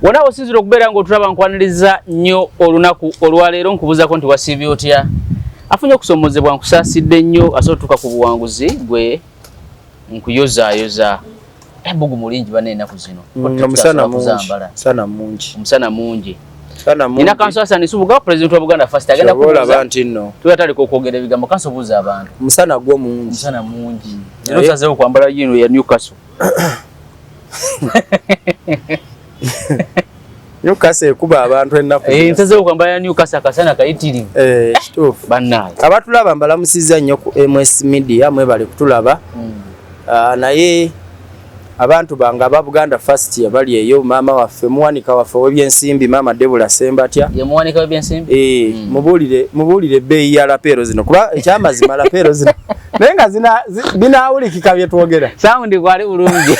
Wona osinzira okubeera ng'otulaba, nkwaniriza nnyo olunaku olwaleero. Nkubuuzaako nti wasiibye otya? Afunye okusomozebwa, nkusaasidde nnyo. Asobola otuuka ku buwanguzi gwe nkuyozaayoza. Ebbugu mulingi bana ennaku zino. Omusana mungi, omusana mungi. Omusana mungi. Omusana mungi. Nina Counsel Hassan Nsubuga, president wa Buganda First, agenda kubuuza kubuuza nti nno tuyatandika okwogera ebigambo. Counsel, buuza abantu. Omusana gwo mungi. Omusana mungi. Leero osazeewo kwambala yino ya Newcastle. Newcastle ekuba abantu ennaku. Eh, nsazeewo kwambala ya Newcastle, akasana kayitirivu. Eh, kituufu. Bannaaye. Abatulaba mbalamusizza nnyo ku MS Media, mwebale kutulaba. Ah, naye abantu bange aba Buganda First abali eyo, maama waffe, muwanika waffe ow'ebyensimbi, maama Debula Sembatya. Ye muwanika w'ebyensimbi? Eh, mubuulire ebbeeyi ya lapel zino, kuba ekyamazima lapel zino naye nga binaawulikika bye twogera. Sound kwali bulungi.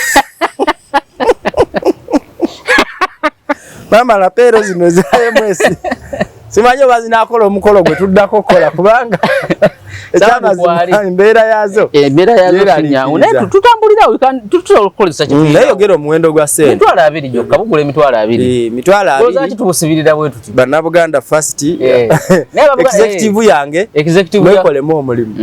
Maama, lapel zino eza MS simanyi oba zinaakola omukolo gwe tuddako okukola, kubanga ekyamazima embeera yaazo Embeera yazo si nyangu, naye tutambulira, tusobola okukozesa. Naye yogera omuwendo gwa ssente. 200,000 gyokka, bugula 200,000. Eh, mitwalo Olowooza abiri. ki tubusibirira bwe tuti? Bannabuganda First, Eh. Naye executive yange, executive mwekolemu omulimu,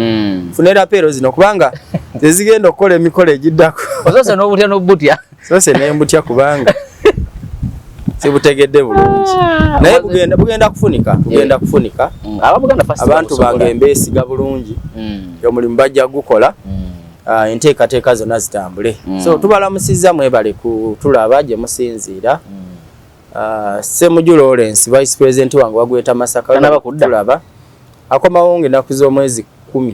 fune lapel zino, kubanga zezigenda okukola emikolo egiddako. Osoose n'obutya n'obutya. Sose nembutya kubanga sibutegedde bulungi, naye bugenda kufunika, bugenda kufunika. Aba Buganda First Abantu babusobola. bange mbeesiga bulungi, omulimu bajja gukola. Ah, enteekateeka zonna zitambule. So tubalamusizza, mwebale kutulaba gye musinziira. Ah, Ssemuju Lawrence, vice president wange wagweta Masaka, Tanaba kudda? tulaba akomawo ng'ennaku z'omwezi 10.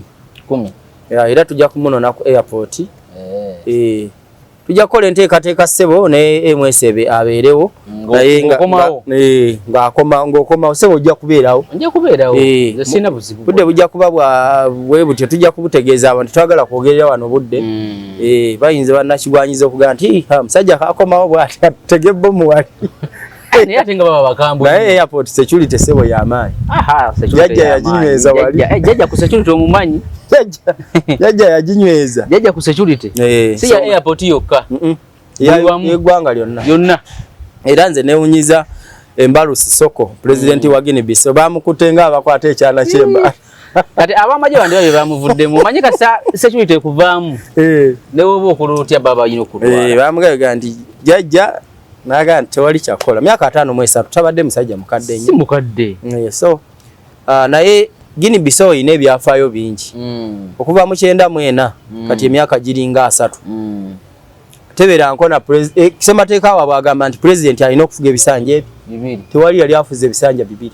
10. Ya, era tujja kumunona ku airport. Eh. Eh, tujja kukola enteekateeka, ssebo, ne MSB abeerewo. Naye Ng'okomawo. Ng'akoma, ng'okomawo, ssebo, ojja kubeerawo. Nja kubeerawo. Eh, Nze sirina buzibu. Budde bujja kuba bwa bwe butyo, tujja kubutegeeza abantu. Twagala kwogerera wano budde. Eh, bayinza bannakigwanyiza okugamba nti "Ha, musajja kakomawo bw'ati atege bomu wali." Naye ate nga baba bakambwe. Naye airport security, ssebo, y'amaanyi. Aha, security Jjajja y'amaanyi. yaginyweza wali. Jjajja ku security omumanyi. Jjajja yaginyweza. Jjajja ku security. Eh, Si ya airport yokka. Buli wamu. Yeggwanga lyonna. Yonna. Era nze newunyiza Embalo Sissoco, pulezidenti wa Guinea Bissau, bamukutte nga abakwata ekyana kyemba. Kati abamagye bandi babye bamuvuddemu. Omanyi kasa security ekuvaamu. Ne woba okola otya, baba balina okutwala. Bamugaga nti jjajja naga nti tewali kyakukola, myaka 53, tabadde musajja mukadde Si nnyo. mukadde. So naye Guinea Bissau erina ebyafaayo bingi. Okuva mu 94, kati emyaka giringa 30. Tebeera nkona ssemateeka waabwe agamba nti pulezidenti alina okufuga ebisanja ebi 2. Tewali yali afuze ebisanja 2.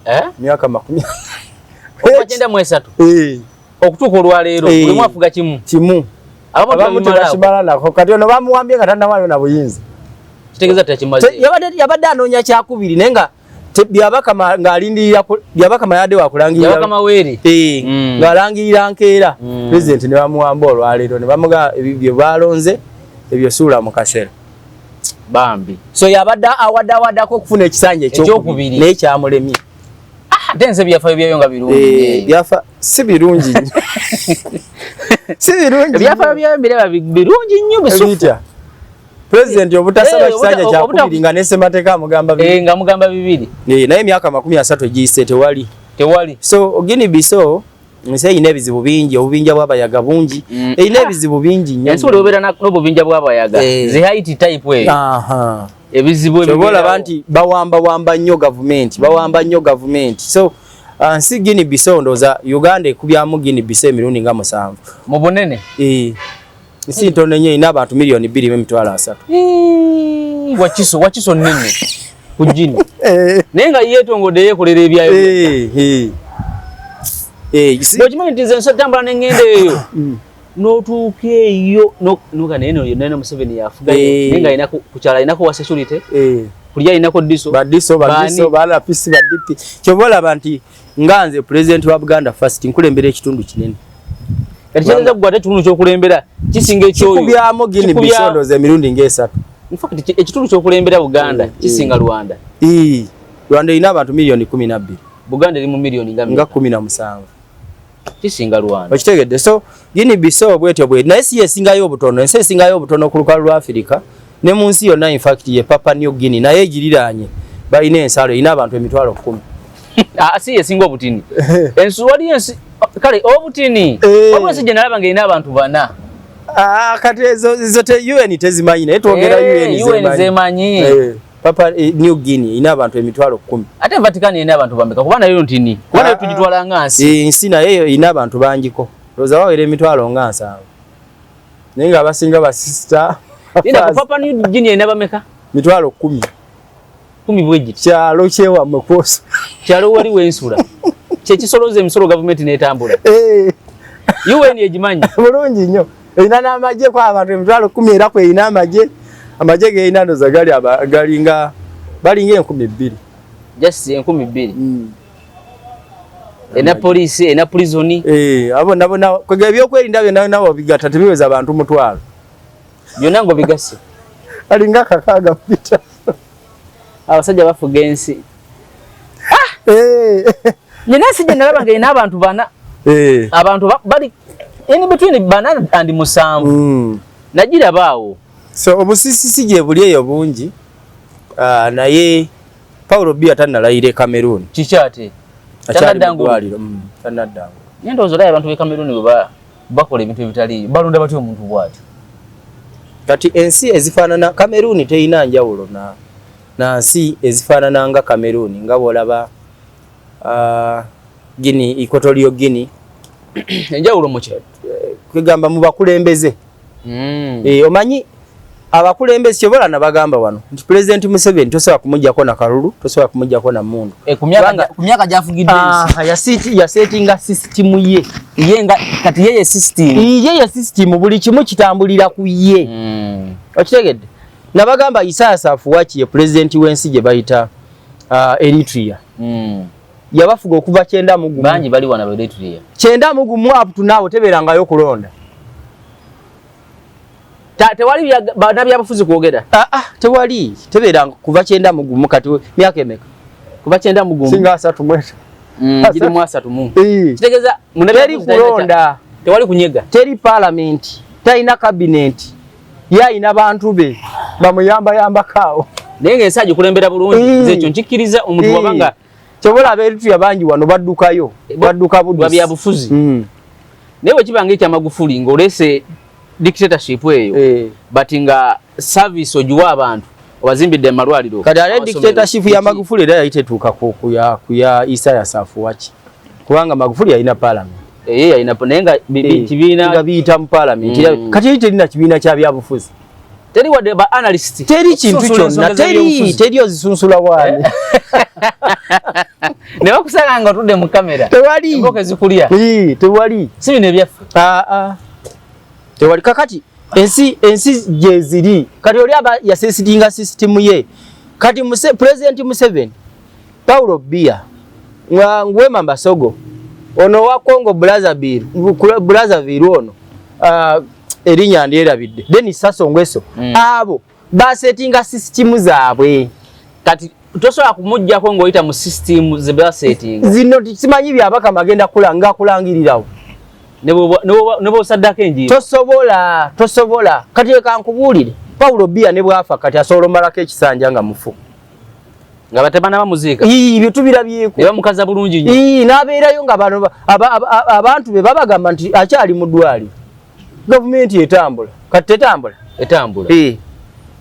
Eh? Myaka 20. Okuva 93. Eh, Okutuuka olwaleero Eh. buli omu afuga kimu. Kimu. Abamu Abamu tebabimalaako. tebakimala nako. Kati ono bamuwambye nga tannawaayo na buyinza. Kitegeeza tekimaze. Yabadde anoonya kyakubiri, naye nga Byabakama ng'alindirira Byabakama yadde wakulangirira. Byabakama weeri. Eh, ng'alangirira nkeera. Pulezidenti ne bamuwamba olwaleero ne bamuga ebyo bye balonze ebyo suula mu kasero. Bambi. So yabadde awadde awaddako okufuna ekisanja ekyokubiri, Ekyokubiri. naye kyamulemye. Ate nze ebyafaayo byayo nga birungi. Eh, byafa si birungi nnyo, si birungi. Ebyafaayo byayo mbiraba birungi nnyo, bisufu. Ebitya? Pulezidenti obutasaba Eh, kisanja kyakubiri nga ne ssemateeka amugamba bibiri. Eh, nga mugamba 2. Eh, naye emyaka 30 egiyise tewali. Tewali. So Guinea Bissau nsi erina ebizibu bingi, obubinja bw'abayaga bungi. Erina ebizibu bingi nnyo. Ensi obeera n'obubinja bw'abayaga. Eh. Zi Haiti type eyo. Aha. Ebizibu Kyova olaba ebibeerawo. nti bawamba wamba nnyo gavumenti, bawamba nnyo gavumenti. So nsi Guinea Bissau, ndowooza Uganda ekubyamu Guinea Bissau emirundi nga 7. Mu bunene. Eh, nsi ntono nnyo, erina abantu 2,300,000. Ii, Wakiso, Wakiso nnene ku Guinea. Eh, Naye nga yeetongodde, yeekolera ebyayo. eh, eh. Eh, Bw'okimanyi nti nze nsotambula ne ŋŋenda eyo. N'otuuka eyo noga naye no yonna Museveni yafuga, Eh. naye nga alina ku kyalo alinako wa security, kulya alinako diso. Badiso, badiso, Baani? balapisi, badipi. Kyova olaba nti nga nze pulezidenti wa Buganda First nkulembera ekitundu kinene. Kati kiyinza kugwa ate ekitundu ky'okulembera kisinga ekyoyo. Kikubyamu Guinea Bissau ndowooza emirundi ng'esatu. In fact, ekitundu ky'okulembera Buganda kisinga Rwanda. Ii, Rwanda erina abantu 12 miliyoni. Buganda eri mu miliyoni nga nga mmeka? 17. Kisinga Rwanda. Okitegedde? So Guinea Bissau bwetyo bwe, naye si yesingayo obutono. Ensi esingayo obutono ku lukalu lwa Afirika Ne mu nsi yonna, in fact, ye Papua New Guinea, naye egiriraanye, balina ensalo, erina abantu 10,000. Ah, si yesinga obutini ensi? Waliyo ensi kale obutini. Waliwo ensi gye nalaba ng'erina abantu bana. Ah, kati ezo te UN tezimanyi, naye twogera UN. UN zemanyi. Papua New Guinea erina abantu 10,000. Ate Vatican erina abantu bameka? Kuba nayo ntini, kuba nayo tugitwala nga nsi. Nsi, naye erina abantu bangiko, ndowooza bawera 70,000, naye nga abasinga basisita. Linda, ku Papua New Guinea erina bameka? 10,000. 10 bwe giti. Kyalo kyewammwe kwosa. Kyalo wali wensula kyekisoloza emisolo, gavumenti n'etambula. UN egimanyi? Bulungi nnyo, erina n'amagye kwa abantu 10,000, era kwerina amagye. Amagye gerina ndoza gali galinga balinga 2000. Just 2000? Erina poliisi, erina prison. Eh, abo nabo kwega ebyokwerinda byonna nabo bigatta tebiweza abantu 10,000. Byonna ng'obigasse? Alinga 6 mpita. Abasajja bafuga ensi. Nina ensi gye nalaba ng'erina abantu bana. Abantu bali in between bana and musanvu. Nagiraba awo. So obusisisi gye buli eyo bungi. Ah, naye Paulo Biya tannalayira e Cameroon. Kiki ate? Akyali Tannadda mu ngulu. ddwaliro. Tannadda ngulu. Naye ndowooza olaba abantu b'e Cameroon bwe bakola ebintu ebitaliiyo, balonda batya omuntu bw'atyo? Kati ensi ezifaanana Cameroon terina njawulo na nsi ezifaanana nga Cameroon, nga bw'olaba Guinea, Equatorial Guinea. Enjawulo muki? Kwegamba mu bakulembeze. Omanyi abakulembeze kyobola nabagamba wano nti Pulezidenti Museveni tosobola kumuggyako na kalulu, tosobola kumuggyako na mundu. Ku myaka gy'afugidde ensi. Ah, yasetinga sisitimu ye. Ye nga kati ye system. Ye ye sisitimu, buli kimu kitambulira ku ye. Okitegedde? Nabagamba Isaias Afwerki ye pulezidenti w'ensi gye bayita Eritrea. Yabafuga okuva 91. Bangi bali wano Eritrea. 91 up to now tebeerangayo kulonda. Tewali bannabyabufuzi kwogera? Ah, ah, tewali, tebeeranga kuva 91. Kati myaka emeka? Kuva 91. Singa 35. Giri mu 30. Kitegeeza Teri munnabyabufuzi talina kulonda. Tewali kunyega. Teri palamenti, talina kabineti, ye ayina bantu be bamuyambayambako awo. Naye ng'ensi agikulembera bulungi. Nze ekyo nkikkiriza, omuntu wabanga Kyobola Abeeritrea bangi wano baddukayo, badduka lwa budusi. Byabufuzi. Naye bwe kiba ng'ekya Magufuli, ng'oleese dictatorship eyo, but nga service ogiwa abantu, obazimbidde amalwaliro, Kati ate amasomero, dictatorship ya Magufuli era yali tetuuka ku ya Isaias Afwerki, kubanga Magufuli yalina parliament. Ye yalina, naye nga kibiina nga biyita mu parliament. Kati eri terina kibiina kya byabufuzi. Teri wadde ba analyst. Teri kintu Okusunsula kyonna. ensonga Teri. z'ebyobufuzi. Teri, ozisunsula waani? Ne bakusanga nga otudde mu kamera. Tewali. Emboka ezikulya. Tewali. Si bino ebyaffe. Ah, ah. Tewali. Kakati ensi gyeziri kati oli aba yasetinga sisitimu ye. Kati President Museveni, Paulo Biya, nga Nguema Mbasogo ono wa Congo Brazzaville ono, erinnya ndyerabidde, Denis Sassou Nguesso, abo basetinga sisitimu zaabwe. Kati tosobola kumuggyako ng'oyita mu system ze basetinga. Zino simanyi byabakama agenda nga akulangirirawo. Ne bw'osaddako enjiibwa. Tosobola, tosobola. Kati leka nkubuulire, Paulo Biya ne bwafa kati asobola omalako ekisanja nga mufu. Nga batemana bamuziika. Ii, ebyo tubirabyeko. Ne bamukaza bulungi nnyo. Ii, n'abeerayo nga bano abantu be babagamba nti akyali mu ddwaliro, gavumenti etambula. Kati tetambula? Etambula. Ii.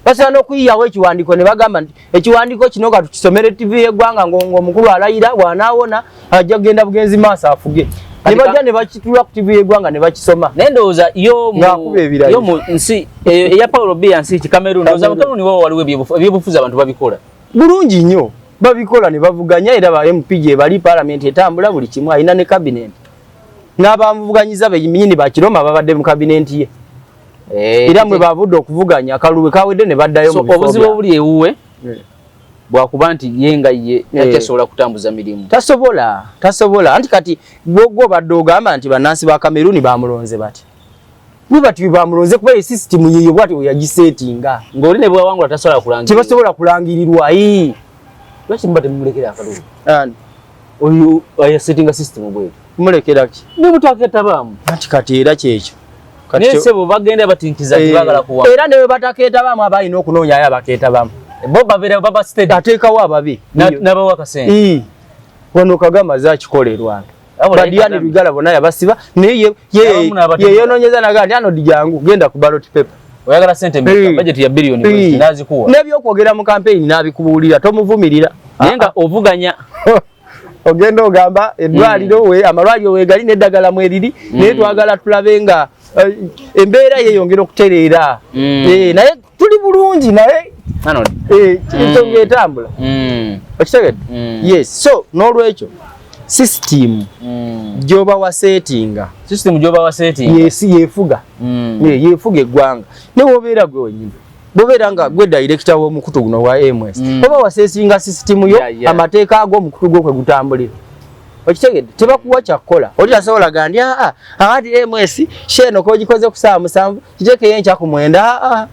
Basobola n'okuyiyawo ekiwandiiko ne bagamba nti ekiwandiiko kino nga tukisomere TV y'eggwanga ng'omukulu alayira, bw'anaawona ajja kugenda bugenzi maaso afuge. Ne bajja ne bakitula ku TV y'eggwanga ne bakisoma. Naye ndowooza yo mu Ng'akuba ebirayiro. Yo mu nsi eya Paulo Biya, nsi ki, Cameroon, ndowooza mu Cameroon. Cameroon wao waliwo ebyobufuzi abantu babikola. Bulungi nnyo, babikola ne bavuganya, era ba MP gye bali, parliament etambula, buli kimu, alina ne cabinet, n'abamuvuganyiza bennyini bakiroma babadde mu cabinet ye. Era mwe bavudde okuvuganya, akalulu kawedde ne baddayo So mu bifo obuzibu byabwe. obuli ewuwe bwakuba nti ye nga ye takyasobola kutambuza mirimu. Tasobola, tasobola. Anti kati gwo obadde ogamba nti bannansi ba Cameroon bamulonze bati bwe bati, bamulonze kuba esisitimu yiyo bwati bwe yagisetinga. Ng'oli ne bwawangula tasobola kulangira. Tebasobola kulangirirwa. Ii. Lwaki muba temumulekera akalulu? Ani? Oyo ayasetinga system bwetu. Kumulekera ki? Ne mutaketabaamu. Anti kati era kyekyo. Naye sebo bagenda batinkiza nti baagala kuwa. Era ne bwe batakeetabamu abalina okunoonyayo abakeetabamu. Bo babeera baba steady. Ateekawo ababi. N'abawa akasente. Wano Kagame azze akikola e Rwanda. Badiani Rwigara bonna yabasiba naye yeyonoonyeza naga nti Arnold jangu genda ku ballot paper. Oyagala sente mmeka? Budget ya billion n'azikuwa. N'ebyokwogera mu campaign n'abikubuulira tomuvumirira. Naye nga ovuganya. Ogenda ogamba eddwaliro we amalwaliro wegali n'eddagala mweriri naye twagala tulabe nga embeera yeeyongera okutereera. Naye tuli bulungi naye ensonga etambula. Okitegedde? Yes, so n'olwekyo system gyoba wasetinga, system gyoba wasetinga yes, yeefuga yeefuga eggwanga. Ne wobeera gwe wenyini bwobeera nga gwe director w'omukutu guno wa MS oba wasetinga system yo amateeka ago omukutu gwo kwe gutambulira. Okitegedde? Tebakuwa kyakukola. Oli tasobola gandi akati MS sheeno k'ogikoze ku ssaawa 7 kiteekeyo enkya ku 9.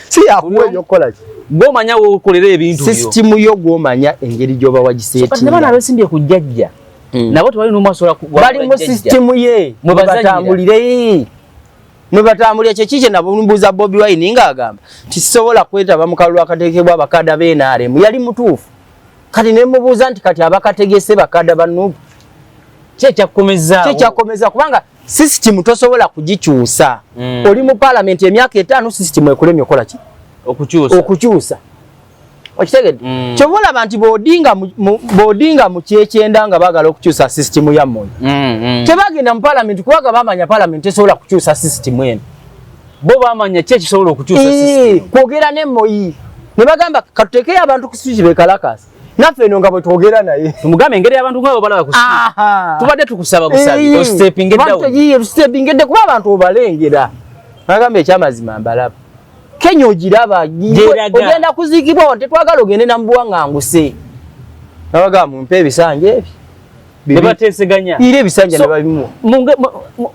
Si yakuwa ebyokukola ki? Gw'omanya w'okolera ebintu byo. System yo gw'omanya engeri gy'oba wagisetinga. Ne bano abesimbye ku jjajja nabo tewali n'omu asobola bali mu system ye mwe batambulire. Mwe batambulire kye kiki nabumbuuza Bobi Wine ng'agamba nti sisobola kwetaba mu kalulu akateekebwa abakada ba NRM. Yali mutuufu. Kati ne mubuuza nti kati abakategese bakada ba NUP ki ekyakukomezaawo? Ki ekyakukomeza kubanga system tosobola kugikyusa. Oli mu parliament emyaka 5 system ekulemye okola ki? Okukyusa. Okukyusa. Okitegedde? Kyova olaba nti boodinga mu kyekyenda nga baagala okukyusa system ya Moi. Tebagenda mu parliament kubanga bamanya parliament tesobola kukyusa system eno. Bo bamanya ki ekisobola okukyusa system. Kwogera ne Moi. Ne bagamba katuteekeyo abantu ku street beekalakaasa. Naffe eno nga bwe twogera naye. Tumugambe engeri abantu nga balaba ku street. Tubadde tukusaba busabi. Ostepinge down. Ostepinge down kuba abantu obalengera. Bagamba ekyamazima mbalaba. Kenya ogiraba ogenda kuziikibwa tetwagala ogende na mubuwanganguse. Bagamba mumpe ebisanja ebyo. Ne bateeseganya. Era ebisanja ne babimuwa.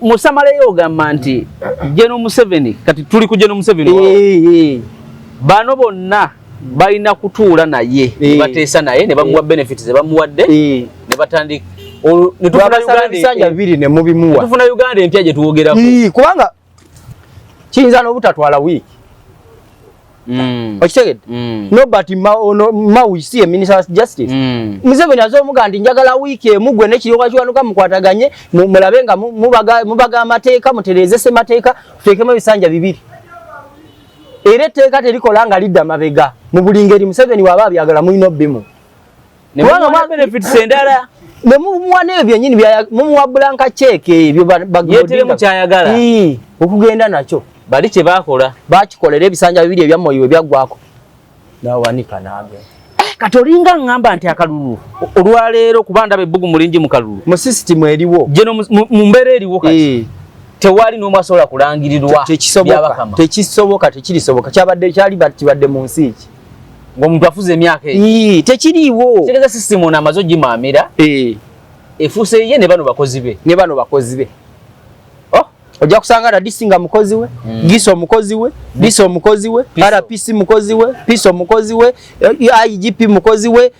Musamaleyo ogamba nti General Museveni, kati tuli ku General Museveni. Bano bonna balina kutuula naye ne bateesa naye ne bamuwa benefits ze bamuwadde ne batandika ne tufuna Uganda ebisanja bibiri ne mubimuwa. Tufuna Uganda empya gye tuwogerako. Kubanga kiyinza n'obutatwala wiiki. Okitegedde? Norbert Mao si ye Minister of Justice. Museveni asobola omugamba nti njagala wiiki emu gwe n'ekiryoka kiwanuka mukwataganye mulabe nga mubaga amateeka mutereeze ssemateeka tuteekemu ebisanja bibiri. Era etteeka terikola nga lidda mabega. Mu buli ngeri Museveni waba abyagala mulina obbimu. Ne mumuwa benefits endala. Ne mumuwa n'ebyo byennyini mumuwa blank check ebyo yeeteremu ky'ayagala. Okugenda nakyo. Bali kye baakola. Baakikolera ebisanja bibiri ebya Moi we byaggwako. N'awanika n'agenda. Kati olinga ŋŋamba nti akalulu olwaleero kuba ndaba ebbugumu lingi mu kalulu. Mu system eriwo. Geno mu mbeera eriwo kati. Tewali n'omu asobola kulangirirwa Byabakama. Tekisoboka, tekirisoboka. Kyabadde kyali kibadde mu nsi ki? Ng'omuntu afuze emyaka eyo. Tekiriiwo. Kitegeeza system ono amaze ogimaamira. Efuuse ye ne bano bakozi be. Ne bano bakozi be. Ojja kusanga RDC nga mukozi we, Giso mukozi we, Diso mukozi we, RPC mukozi we, Piso mukozi we, IGP mukozi we,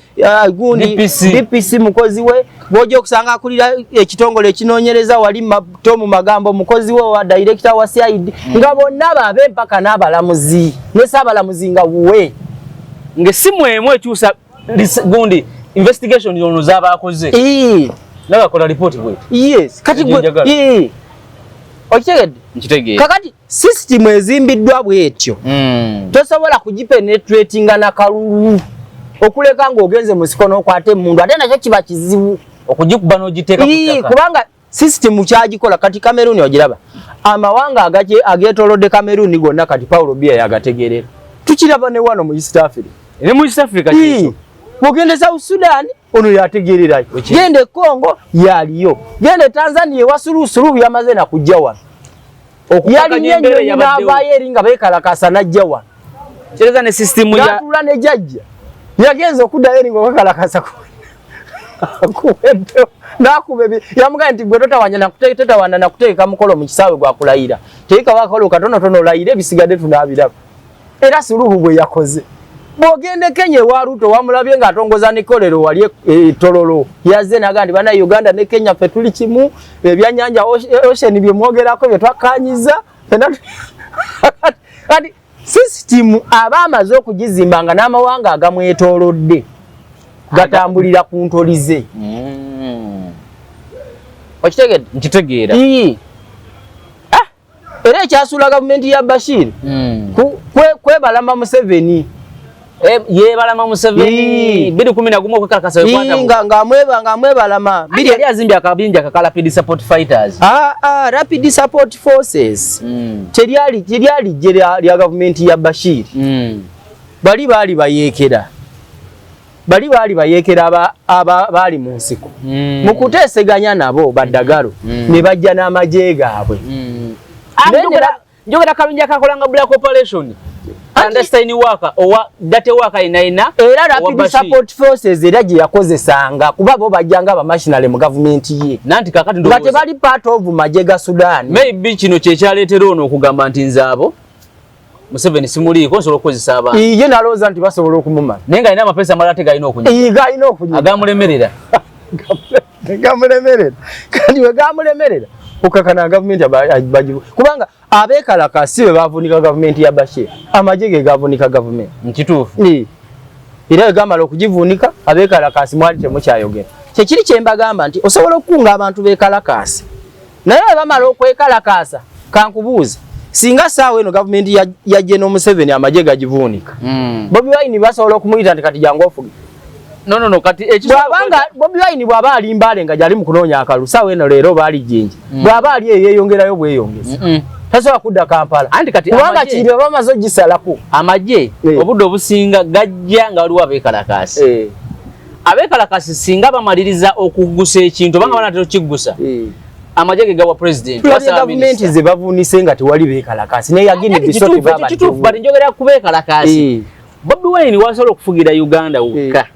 gundi DPC mukozi we. Bw'ojja okusanga akulira ekitongole ekinoonyereza wali Tom Magambo mukozi we wa director wa CID nga bonna babe mpaka n'abalamuzi ne ssaabalamuzi nga wuwe. Ng'essimu emu ekyusa gundi investigation ono z'abaakoze. N'abakola report bw'eti. Yes, kati gwe okitegedde? Nkitegeera. Kakati system ezimbiddwa bw'etyo. Tosobola kugipenetratinga na kalulu. Okuleka ng'ogenze mu nsiko n'okwata emmundu ate nakyo kiba kizibu. Okugikuba n'ogiteeka ku ttaka. Kubanga system kyagikola kati Cameroon ogiraba. Amawanga ageetoolodde Cameroon gonna kati Paulo Biya yagategeerera. Tukiraba ne wano mu East Africa. Ne mu East Africa kyekyo. Bw'ogenda South Sudan ono yategeererayo. Genda e Congo yaliyo. Genda e Tanzania ewa Suluhu, Suluhu yamaze na kujja wano. Yalinye ennyonyi n'avaayo eri nga beekalakaasa n'ajja wano. Kireza ne system ya n'atuula ne jjajja. Yagenze okuddayo eri ng'okwekalakaasa kuweddewo. N'akuba yamugamba nti gwe totawaana nakuteeka mukolo mu kisaawe gwa kulayira. Teekawo akalo katonotono olayire ebisigadde tunaabiraba. Era Suluhu bwe yakoze. Bw'ogenda e Kenya ewa Ruto, wamulabye ng'atongoza ne kolero wali e Tororo. Yazze n'agamba nti bana Uganda ne Kenya ffe tuli kimu, ebyannyanja ocean bye mwogerako bye twakkaanyiza ffenna. Kati sisitimu aba amaze okugizimba nga n'amawanga agamwetoolodde gatambulira ku ntoli ze. Okitegedde? Nkitegeera. Ii. Ah, era ekyasuula gavumenti ya Bashir kwebalama Museveni. Yebalama Museveni 2011 okwekalakasa. Ii, nga amwebalama. Biri yali azimbye akabinja kaka Rapid Support Fighters. Ah, ah, Rapid Support Forces teryali ggye lya gavumenti ya Bashir. Bali baali bayeekera, bali baali bayeekera baali mu nsiko. Mu kuteeseganya nabo baddagalo ne bajja n'amagye gaabwe. Ah, njogera kabinja kakolanga black operation, clandestine work, owa dirty work inaina. Era Rapid Support Forces era gye yakozesanga, kuba bo bajjanga abamashinale mu gavumenti ye nanti kakati nga tebali part of magye ga Sudan. Maybe kino kyekyaleetera ono okugamba nti nze abo Museveni simuliiko, nsobola okukozesa abantu. Ye nalowooza nti basobola okumumala. Naye nga alina amapeesa amalala ate galina okunyiga. Ii, galina okunyiga. Agamulemerera. Gamulemerera. Kati we gamulemerera okakana gavumenti bagibu, kubanga abeekalakasi be bavunika gavumenti ya Bashir, amagye ge gavunika gavumenti. Nkituufu. Ii. Era we gamala okugivuunika, abeekalakasi mwali temukyayogera. Kyekiri kyembagamba nti osobola okukunga abantu beekalakaasi, naye bwe bamala okwekalakaasa, kankubuuza, singa saawa eno gavumenti ya General Museveni amagye gagivuunika, Bobi Wine basobola okumuyita nti kati jangu ofuge? No, kati Bw'abanga Bobi Wine bw'aba ali Mbale nga gyali mu kunoonya akalulu saawa eno leero baali Jjinja, bw'aba ali eyo yeeyongerayo bweyongeza, tasobola kudda Kampala. Anti kati kubanga kiri bamaze ogisalako. Amagye obudde obusinga gajja nga waliwo abeekalakaasi. Abeekalakaasi singa bamaliriza okuggusa ekintu obanga banatera okukiggusa, amagye ge gawa president. Tulabye gavumenti ze bavunise nga tewali beekalakaasi, naye ya Guinea Bissau. Kituufu, bati njogera ku beekalakaasi. Bobi Wine wasobola okufugira Uganda wokka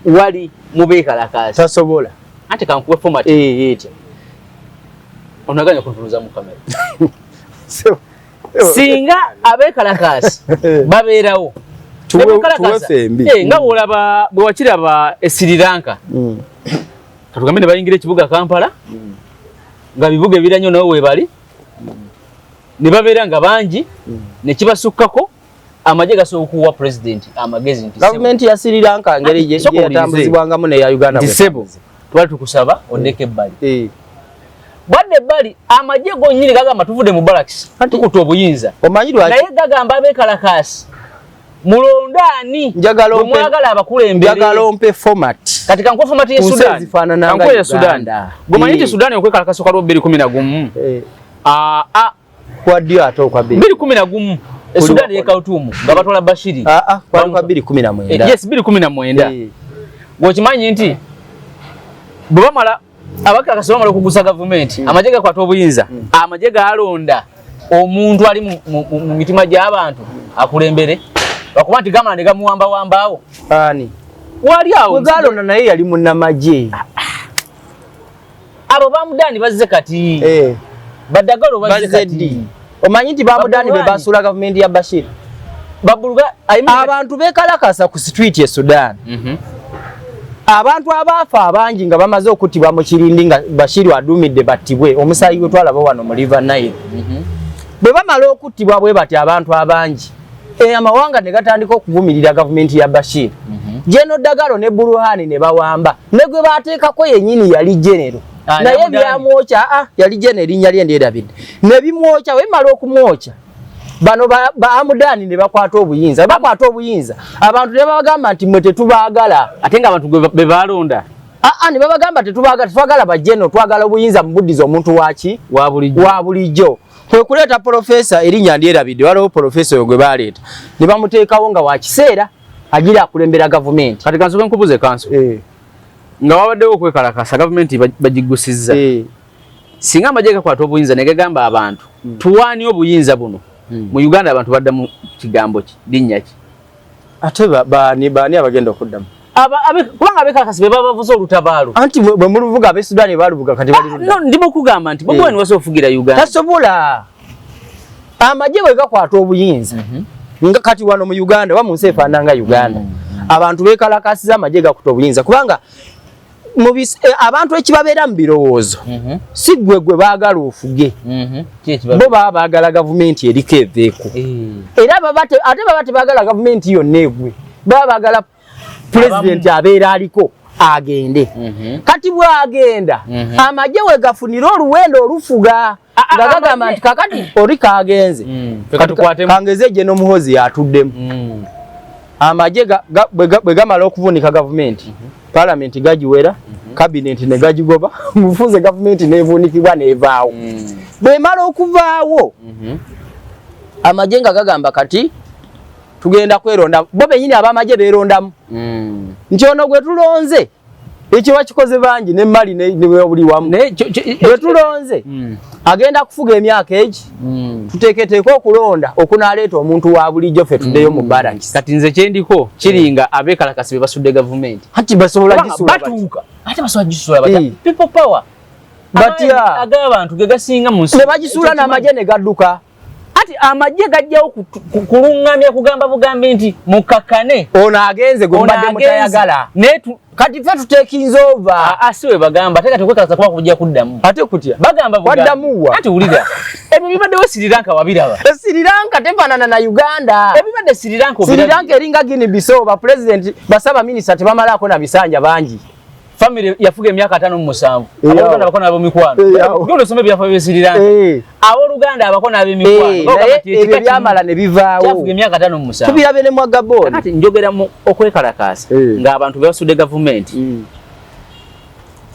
wali mu beekalakaasi? Tasobola. Anti kankuwe format. Etya? Onaganya kuntunuza mu kamera. Singa abeekalakaasi babeerawo, nga bwolaba bwe wakiraba e Sri Lanka, katugambe ne bayingira ekibuga Kampala, nga bibuga ebiranyo nawe webali, ne babeera nga bangi, ne kibasukkako, amagye gasobola okuwa president amagezi nti gavumenti ya Sri Lanka ngeri gyeyatambuzibwangamu neya Uganda. Nti sebo, twali tukusaba oddeko ebbali. Bwadde ebbali, amagye gonyini gagamba tuvudde mu barracks, tukuta obuyinza. Omanyi lwaki? Naye gagamba abeekalakaasi mulondaani mwagala abakulembere. Njagala ompe format. Kati kankuwa format ye Sudan, kankuwa ya Sudan. Gomanyi nti Sudan okwekalakasa kwaliwo 2011. Kwa ddyo ate okwa bbiri? 2011 e Sudan ye Khartoum nga batwala Bashiri. Kwali kwa 2019. Yes, 2019. Gwokimanyi nti bwe bamala abakalakasi bamala okugusa gavumenti, amagye gakwata obuyinza, amagye galonda omuntu ali mu mitima gy'abantu akulembere, lwakuba nti gamala ne gamuwambawambaawo. Ani? Wali awo. Galonda naye yali munnamagye. Abo bamudani bazze kati, baddagalo bazze kati. Omanyi nti bamudani be basuula gavumenti ya Bashir? Babuluga. Abantu bekalakasa ku street e Sudan. Abantu abaafa abangi nga bamaze okuttibwa mu kirindi nga Bashir adumidde battibwe, omusaayi gwe twalaba wano mu River Nile. Bwe bamala okuttibwa bwe bati abantu abangi, amawanga ne gatandika okuvumirira gavumenti ya Bashir. General Dagalo ne Burhani ne bawamba, ne gwe bateekako yennyini yali general, naye byamwokya. Yali general, erinnya lye ndyerabidde, ne bimwokya. Bwe okumwokya, bano ba Amudani ne bakwata obuyinza. Bakwata obuyinza, abantu ne babagamba nti mwe tetubaagala. Ate nga abantu be balonda. Aa, ne babagamba tetubaagala, tetwagala bajeno, twagala obuyinza mubuddiza omuntu waki? Wa bulijjo. Wa bulijjo. Kwe kuleeta profesa, erinnya ndyerabidde, waliwo profesa oyo gwe baleeta ne bamuteekawo nga wa kiseera agira akulembera gavumenti. Kati kansoke nkubuze kanso, nga wabaddewo okwekalakasa, gavumenti bagigusizza, singa amagye gakwata obuyinza ne gagamba abantu, tuwaani obuyinza buno, mu Uganda abantu baddamu kigambo ki, linnya ki? Ate baani, baani abagenda okuddamu? Kubanga abekalakasi be baba bavuze olutabaalo. Anti bwe muluvuga, ab'e Sudan baluvuga, kati bali ludda? No, ndi mukugamba nti Bobi Wine wasobola okufugira Uganda? Tasobola. Amagye bwe gakwata obuyinza, Nga kati wano mu Uganda oba mu nsi efaanana nga Uganda, abantu beekalakasiza amagye gakuta obuyinza, kubanga abantu ekibabeera mu birowoozo si ggwe gwe baagala ofuge, bo baba baagala gavumenti eriko eveeko. Era ate baba tebaagala gavumenti yonna egwe, baba baagala pulezidenti abeera aliko agende. Kati bwagenda, amagye we gafunira oluwendo olufuga nga gagamba nti kakati oli kagenze, kangeze General Muhozi yatuddemu. Amagye bwe gamala okuvunika gavumenti, palamenti gagiwera, kabineti ne gagigoba, mufuze gavumenti nevuunikibwa nevaawo. Bwemala okuvaawo, amagye nga gagamba kati tugenda kweronda. Bo benyini abamagye beerondamu nti ono gwe tulonze, ekyo bakikoze bangi ne Mali ne buli wamu, gwe tulonze agenda kufuga emyaka egi, tuteeketeeke okulonda okunaaleeta omuntu wa bulijjo, ffe tuddeyo mu barracks. Kati nze kyendiko kiringa abeekalakasi be basudde gavumenti. Anti basobola gisula? Batuuka ate basobola gisula batya? People power. Batya? Ag'abantu ge gasinga mu nsi. Ne bagisuula n'amagye ne gadduka. Ati amagye gajjawo kuluŋŋamya, kugamba bugambi nti mukakkane. Ono agenze gwe mubadde mutayagala, kati ffe tutekinze over. Si we bagamba ate kati okwekalasa kuba kujja kuddamu. Ate kutya? Bagamba. Waddamu wa? Ati wulira, ebyo bibaddewo Sri Lanka, wabiraba? Sri Lanka tefaanana na Uganda. Ebibadde Sri Lanka. Sri Lanka eringa Guinea Bissau, ba president basaba minisita tebamalaako na bisanja bangi. Family yafuga emyaka 57, abooluganda abako n'ab'emikwano. Genda osome ebyafa bya Sri Lanka, abooluganda abako n'ab'emikwano. Ebyo byamala ne bivaawo. Kyafuga emyaka 57. Tubirabe ne mwa Gabon. Kati njogera mu okwekalakaasa ng'abantu bebasudde gavumenti,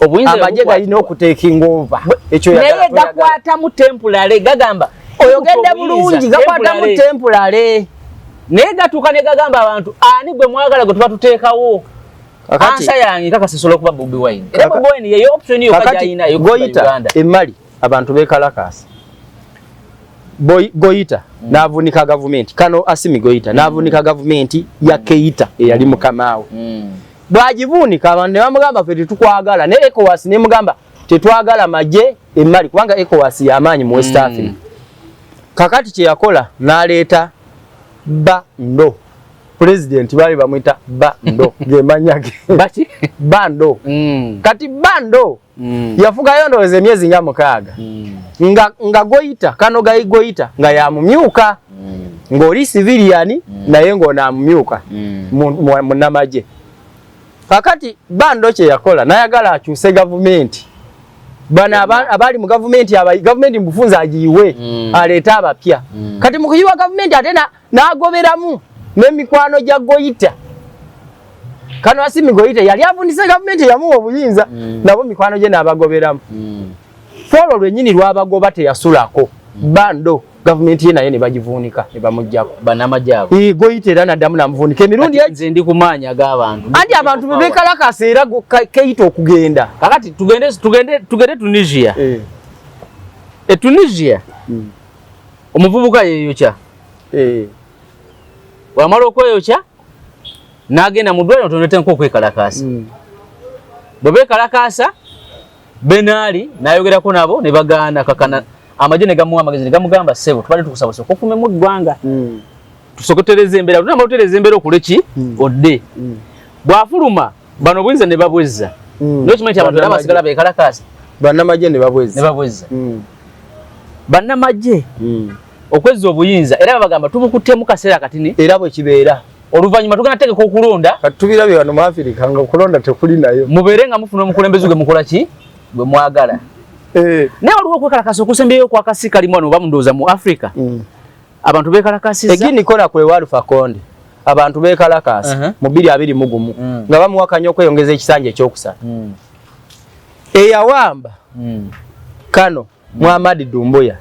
obuyinza amagye galina okutekinga over. Ekyo naye gakwatamu temporary, gagamba oyogedde bulungi, gakwatamu temporary. Naye gatuuka ne gagamba abantu, ani gwe mwagala gwe tuba tuteekawo? Answer yange kakasa esobola okuba Bobi Wine, era Bobi Wine yeyo option yokka gy'alina. Goita e Mali abantu bekalakasa, Goita n'avunika gavumenti. Kano Assimi Goita n'avunika gavumenti ya Keita eyali mukamaawe. Bwagivuunika, abantu ne bamugamba ffe tetukwagala, ne ECOWAS nemugamba tetwagala magye e Mali, kubanga ECOWAS y'amaanyi mu West Africa. Kakati kyeyakola n'aleeta Bah Ndaw, president baali bamwita Bah Ndaw, gemanya ge Bah Ndaw. Kati Bah Ndaw yafugayo ndowooza emyezi nga 6, nga Goita kano gayi Goita nga yamumyuka, ng'oli civilian naye ng'onaamumyuka munnamagye. Kakati Bah Ndaw kye yakola, nayagala akyuse gavumenti, bano abali mu gavumenti, gavumenti mubufunze agiyiwe, aleete abapya. Kati mu kuyiwa gavumenti ate n'agoberamu n'emikwano gya Goita. Kano Assimi Goita yali avunise gavumenti yamuwa obuyinza, nabo mikwano gye n'abagoberamu. Kwolwo lwennyini lwabagoba teyasulako. Bah Ndaw gavumenti ye naye ne bagivuunika ne bamugjako. Bannamagye abo. Goita era naddamu namuvuunika emirundi. Nze ndi ku maanyi ag'abantu. Anti abantu bebekalakasa era Keita okugenda. Kakati tugende, tugende, tugende Tunisia. E Tunisia omuvubuka yeeyokya. Bwamala okweyokya n'agenda mu ddwaliro, tondetenko okwekalakaasa. Bwe beekalakaasa, Ben Ali n'ayogerako nabo ne bagaana. Kakana amagye ne gamuwa amagezi ne gamugamba, ssebo, tubadde tukusaba osooke ofumemu eggwanga, tusooke tutereeza embeera, tunamala otereeza embeera okole ki, odde. Bw'afuluma, bano obuyinza ne babwezza. Naye okimanyi nti abantu era basigala beekalakaasa. Bannamagye ne babwezza. Ne babwezza. Bannamagye okwezza obuyinza era babagamba tubukuttemu kaseera katini. Era bwe kibeera. Oluvannyuma tugenda tegeka okulonda. Kati tubirabye wano mu Afirika nga okulonda tekuli nayo. Mubeere nga mufuna omukulembeze gwe mukola ki, gwe mwagala. Naye waliwo okwekalakasa okusembyeyo okwakasi kalimu wano oba mundowooza mu Africa, abantu beekalakasizza. E Guinea Conakry wa Alpha Conde, abantu beekalakasa mu 2021 nga bamuwakanya okweyongeza ekisanja ekyokusatu. Eyawamba kano Muhammad Dumbuya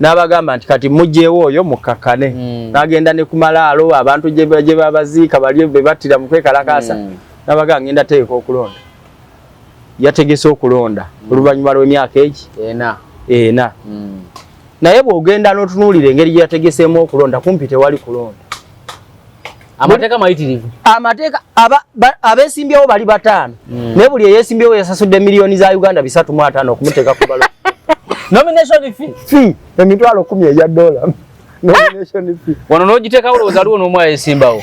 n'abagamba nti kati mugyewo oyo mukakkane. N'agenda ne ku malaalo abantu gye babaziika bali be battira mu kwekalakaasa, n'abagamba ngenda teeka okulonda. Yategese okulonda oluvannyuma lw'emyaka egi 4. 4. Naye bw'ogenda n'otunuulira engeri gye yategeseemu okulonda, kumpi tewali kulonda. Amateeka mayitirivu. Amateeka, abeesimbyewo bali bataano, naye buli eyeesimbyewo yasasudde miliyoni za Uganda 350 okumuteeka ku ballot. Nomination fee. Fee 10,000 eya dola. Nomination fee. Wano n'ogiteekawo olowooza aliwo n'omu ayesimbawo.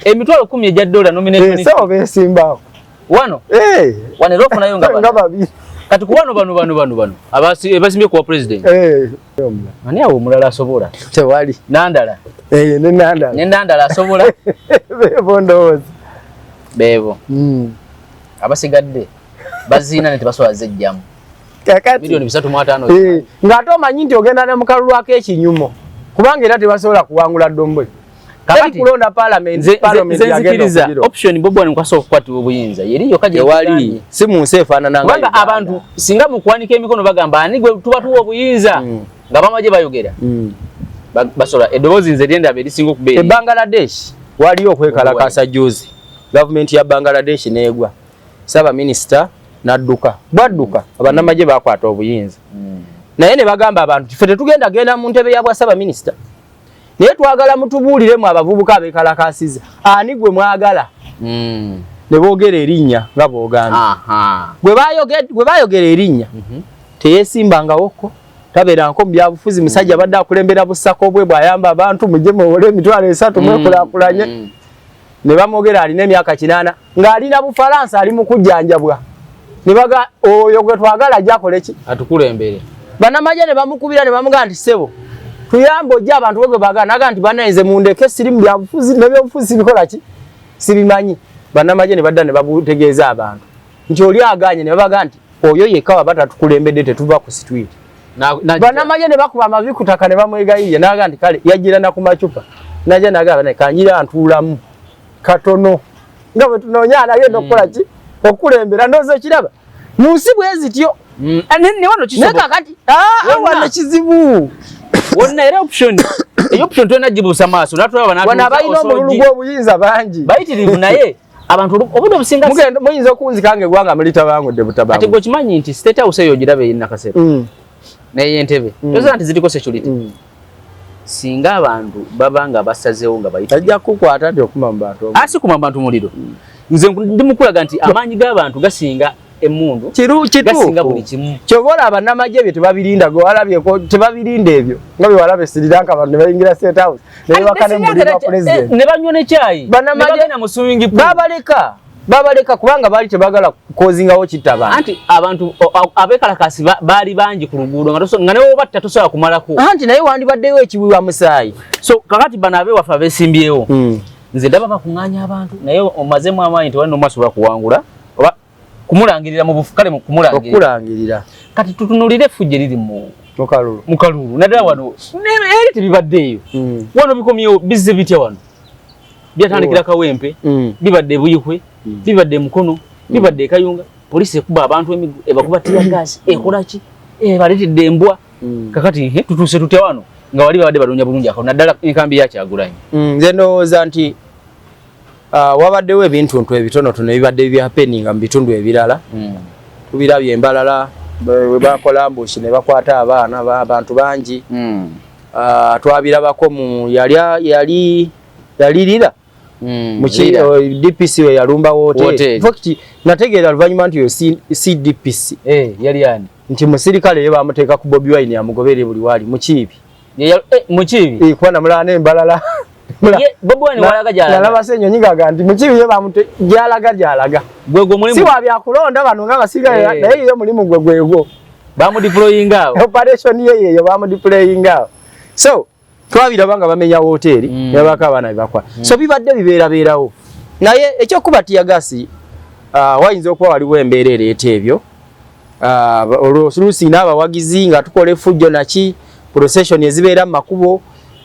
10,000 egya dola nomination fee. Sawa besimbawo. Wano? Eh. Wano era ofunayo nga Nga babiri. Kati ku bano bano bano bano bano abasimbye kuwa president. Eh. Ani awo omulala asobola? Tewali. Nandala. Eh, ne Nandala. Ne Nandala asobola? Bebo ndowooza. Bebo. Abasigadde baziina ne tebasobola zejjamu. Kakati. 350,000,000. Eh, ng'ate omanyi nti ogenda ne mu kalulu ak'ekinyumo. Kubanga era tebasobola kuwangula Domboy. Kakati kulonda parliament, parliament nze yagenda nzikiriza okugirwa. option Bobi Wine kwasobola okukwatibwa obuyinza. Yeri yokka gye Tewali. yagambye. Si mu nsi efaanana nga Kubanga Uganda. abantu singa mu kuwanika emikono bagamba ani gwe tuba tuwa obuyinza nga bamagye bayogera. Basobola eddoboozi nze lyendaba erisinga okubeera. E Bangladesh waliyo okwekalakaasa juzi. Gavumenti ya Bangladesh n'egwa. Ssaabaminisita n'adduka. Bwadduka abannamagye bakwata obuyinza. Naye ne bagamba abantu ffe tetugenda genda mu ntebe ya bwa ssaabaminisita. Naye twagala mutubuuliremu abavubuka abeekalakaasiza. Ani gwe mwagala? Ne boogera erinnya nga bw'ogambye. Gwe baayogera erinnya teyeesimbangawoko, tabeerangako mu byabufuzi, musajja abadde akulembera busako bwe bw'ayamba abantu mujje muwole 300,000 mwekulaakulanye. Ne bamwogera alina emyaka 8 ng'alina Bufalansa ali mu kujjanjabwa. Ne baga oyo gwe twagala ajje akole ki? Atukulembere. Bannamagye ne bamukubira ne bamugamba nti ssebo tuyambe ojje abantu bwe baagala. N'agamba nti bannange mundeke siri mu byabufuzi n'ebyobufuzi sibikola ki? Sibimanyi. Bannamagye ne badda ne babutegeeza abantu nti oli agaanye ne babaga nti oyo yekka waba tatukulembedde tetuva ku street. Bannamagye ne bakuba amavi ku ttaka ne bamwegayirira n'agamba nti kale yajjira na ku macupa. N'ajja n'agamba naye kanjira ntuulamu katono nga bwe tunoonya anagenda okukola ki? Okukulembera. Ndowooza okiraba mu nsi bwe zityo. Ne wano kisoboka. Naye kakati, Wonna. wano kizibu. Wonna era option. Eyo option tulina gibuusa maaso. Natulaba n'atuuka Wano abalina omululu osogi. gw'obuyinza bangi. Bayitirivu naye abantu obudde obusinga Mugenda, muyinza okunzika ng'eggwanga mulitabangudde butabangudde. Ati gwe okimanyi nti State House eyo ogiraba eri Nakasero. N'ey'Entebe. Tosobola nti ziriko security. Singa abantu baba nga basazeewo nga bayitirivu. Ajja kukwata nti okuma mu bantu. Si kuma mu bantu muliro. Nze ndi mukulaga nti amaanyi g'abantu gasinga emmundu. Gasinga buli kimu. Ky'oba olaba bannamagye ebyo tebabirinda, gwe walabyeko tebabirinda ebyo. Nga bwe walaba e Sri Lanka abantu ne bayingira State House, ne Ate bebaka ne ne mu Sri buliri Lanka bwa president. ne banywa ne caayi. Bannamagye Ne bagenda mu swimming pool. Babaleka kubanga baali tebaagala kukozingawo kitta bantu. Anti abantu abeekalakaasi baali bangi ku luguudo nga ne bw'obatta tosobola kumalako. Anti naye wandibaddeyo ekiwiwa musaayi. So kakati bano ab'ewaffe abeesimbyewo. Nze ndaba bakuŋŋaanya abantu naye omazeemu amaanyi tewali n'omu asobola kuwangula oba kumulangirira mu bufu, kale mu kumulangirira. Okulangirira. Kati tutunuulire effujjo eriri mu kalulu. Mu kalulu. Naddala wano, eri tebibaddeeyo. Wano bikomyewo, bizze bitya wano? Byatandikira Kawempe, bibadde e Buikwe, bibadde e Mukono, bibadde e Kayunga. Poliisi ekuba abantu emiggo, ebakuba tear gas, ekola ki? Ebaleetedde embwa. Kakati, tutuuse tutya wano? Nga wali babadde balonja bulungi akalulu, naddala enkambi ya Kyagulanyi. Nze ndowooza nti wabaddewo ebintuntu ebitonotono ebibadde bihappeninga mu bitundu ebirala. Tubirabye embalala, bwe bakola ambush ne bakwata abaana abantu bangi. Twabirabako mu yali Lira. Mu Lira. DPC we yalumba wote. Wote. In fact, nategeera oluvannyuma nti oyo si DPC. Yali ani? Nti musirikale ye bamuteeka ku Bobi Wine amugobere buli wali mu kiibi. Mu kiibi? Kuba namulaba n'embalala. Ye, Bobi Wine walaga gy'alaga. Nalaba Ssenyonyi ng'agamba nti mu kiibi ye gy'alaga gy'alaga. Gwe gwe mulimu. Si wa byakulonda bano nga basirikale, naye ye mulimu gwe gwegwo. Bamudeployinga awo. Operation ye yeyo bamudeployinga awo. So, twabiraba nga bamenya woteeri, ne babako abaana be bakwata. So bibadde bibeerabeerawo. Naye ekyokuba tear gas, wayinza okuba waliwo embeera ereeta ebyo. Oluusi n'abawagizi nga tukola effujjo naki, procession ezibeera mu makubo.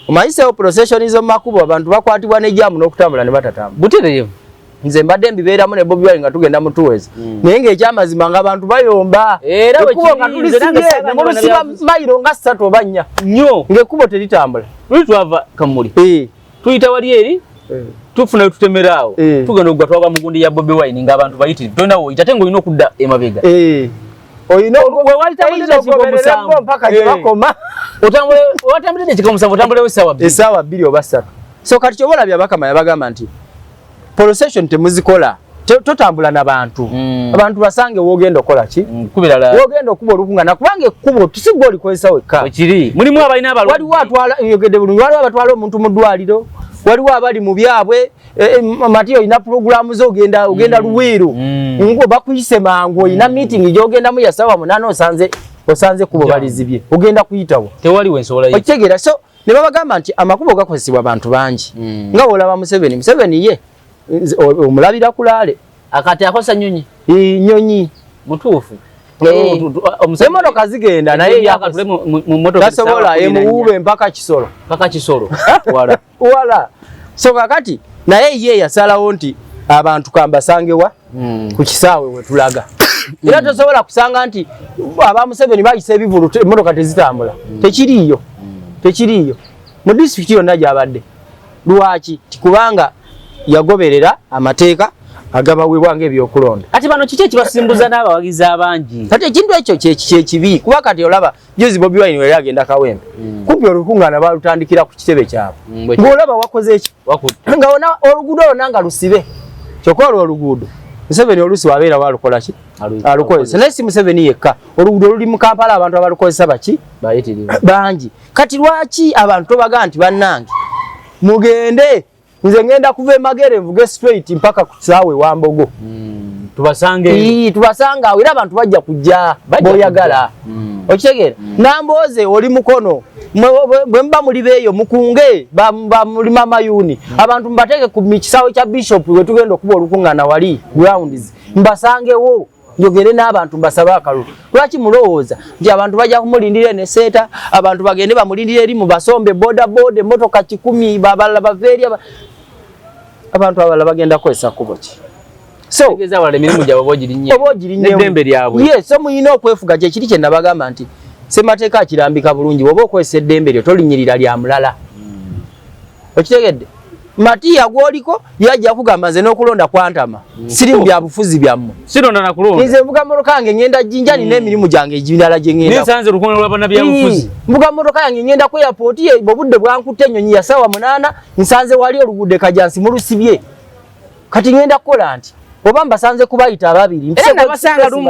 Omanyiseewo procession z'omu makubo abantu bakwatibwa ne jaamu n'okutambula ne batatambula. Butereevu. Nze mbadde mbibeeramu ne Bobi Wine nga tugenda mu tours. Naye ng'ekyamazima ng'abantu bayomba. Era bwe Ekkubo nga kiri, nze nange tulisibye, saagala ne mulusiba bana bya- mayiro nga 3 oba 4. Nnyo. Ng'ekkubo teritambula. Luli twava Kamuli. Tuyita wali eri, tufuna tutemera awo. Tugenda okugwa twagwa mu gundi ya Bobi Wine ng'abantu bayitirivu. Tolina w'oyita ate ng'olina okudda emabega. Olina We walitambulira oyinza ekifo okugoberera musanvu. bo mpaka gye bakoma. Watambulira ekifo musanvu, otambulewo essaawa bbiri. Essaawa 2 oba 3. So kati ky'oba olabye Abakama yabagamba nti procession temuzikola Totambula n'abantu. Abantu basange wogenda okola ki? Wogenda okuba olukungana, kubanga ekkubo tusigwa olikozesa wekka. Ekiri mulimu abalina abalwadde. Waliwo atwala, yogedde bulungi, waliwo abatwala omuntu mu ddwaliro, waliwo abali mu byabwe. Mati olina pulogulaamu zo, ogenda Luweero, ngo bakuyise mangu, olina meeting gy'ogendamu ya 8:00, osanze kubo balizibye, ogenda kuyitawo? Tewali wensobola. Okitegeera? So ne babagamba nti amakubo gakozesebwa abantu bangi. Nga bw'olaba Museveni, Museveni ye omulabira kulaale. Akati akosa nyonyi. Nyonyi. Mutuufu. Emotoka zigenda naye tasobola, emuwuube mpaka Kisolo. Mpaka Kisolo. Wala wala. So kakati naye ye yasalawo nti abantu kambasangewa ku kisaawe wetulaga. Era tosobola kusanga nti aba Museveni bayisa ebivulu, emmotoka tezitambula. Tekiriiyo, tekiriiyo mu disitulikiti yonna gyabadde. Lwaki? Kubanga yagoberera amateeka agabaweebwa ng'ebyokulonda. Kati bano kiki ekibasimbuza n'abawagizi abangi? Kati ekintu ekyo kyekibi, kuba kati olaba juzi Bobi Wine yali agenda Kawempe, kumpi olukuŋŋaana balutandikira ku kitebe kyabwe. Ng'olaba wakoze eki nga ona oluguudo lwonna nga lusibe, kyokka olwo oluguudo Museveni oluusi wabeera walukola ki, alukozesa. Naye si Museveni yekka, oluguudo luli mu Kampala, abantu abalukozesa baki bangi. Kati lwaki abantu tobaga nti bannange mugende, nze ngenda kuva emagere nvuge straight mpaka ku kisaawe Wambogo? Tubasange. Tubasange awo, era abantu bajja kujja boyagala. Okitegeera? Nambooze oli mukono, bwe muba muli beeyo mukunge bamulima amayuuni, abantu mubateeke ku kisaawe kya Bishop we tugenda okuba olukuŋŋaana wali grounds, mbasangewo njogere n'abantu mbasabe akalulu. Lwaki mulowooza nti abantu bajja kumulindira eno eseeta, abantu bagende bamulindira eri, mubasombe boda boda emmotoka 100, babalala bave eri, abantu abalala bagenda kukozesa kkubo ki? So emirimu gyabwe oba ogirinnyemu lyabwe. Yes, so muyina okwefuga. Kyekiri kye nabagamba nti Ssemateeka akirambika bulungi, oba okozesa eddembe lyo tolinyirira lya mulala. Okitegedde? Matiya gwoliko yajja kugamba nze n'okulonda kwantama, siri mu byabufuzi byammwe. Sironda na kulonda. Nze nvuga mmotoka yange ngenda Jinja, nina emirimu gyange emirala gye ngenda. Nisanze olukuŋŋaana lwa bannabyabufuzi. Nvuga mmotoka yange ngenda ku airport, obudde bwankutte, ennyonyi ya 8:00, nsanze wali oluguudo Kajansi mulusibye. Kati ngenda kukola nti oba mbasanze kubayita ababiri.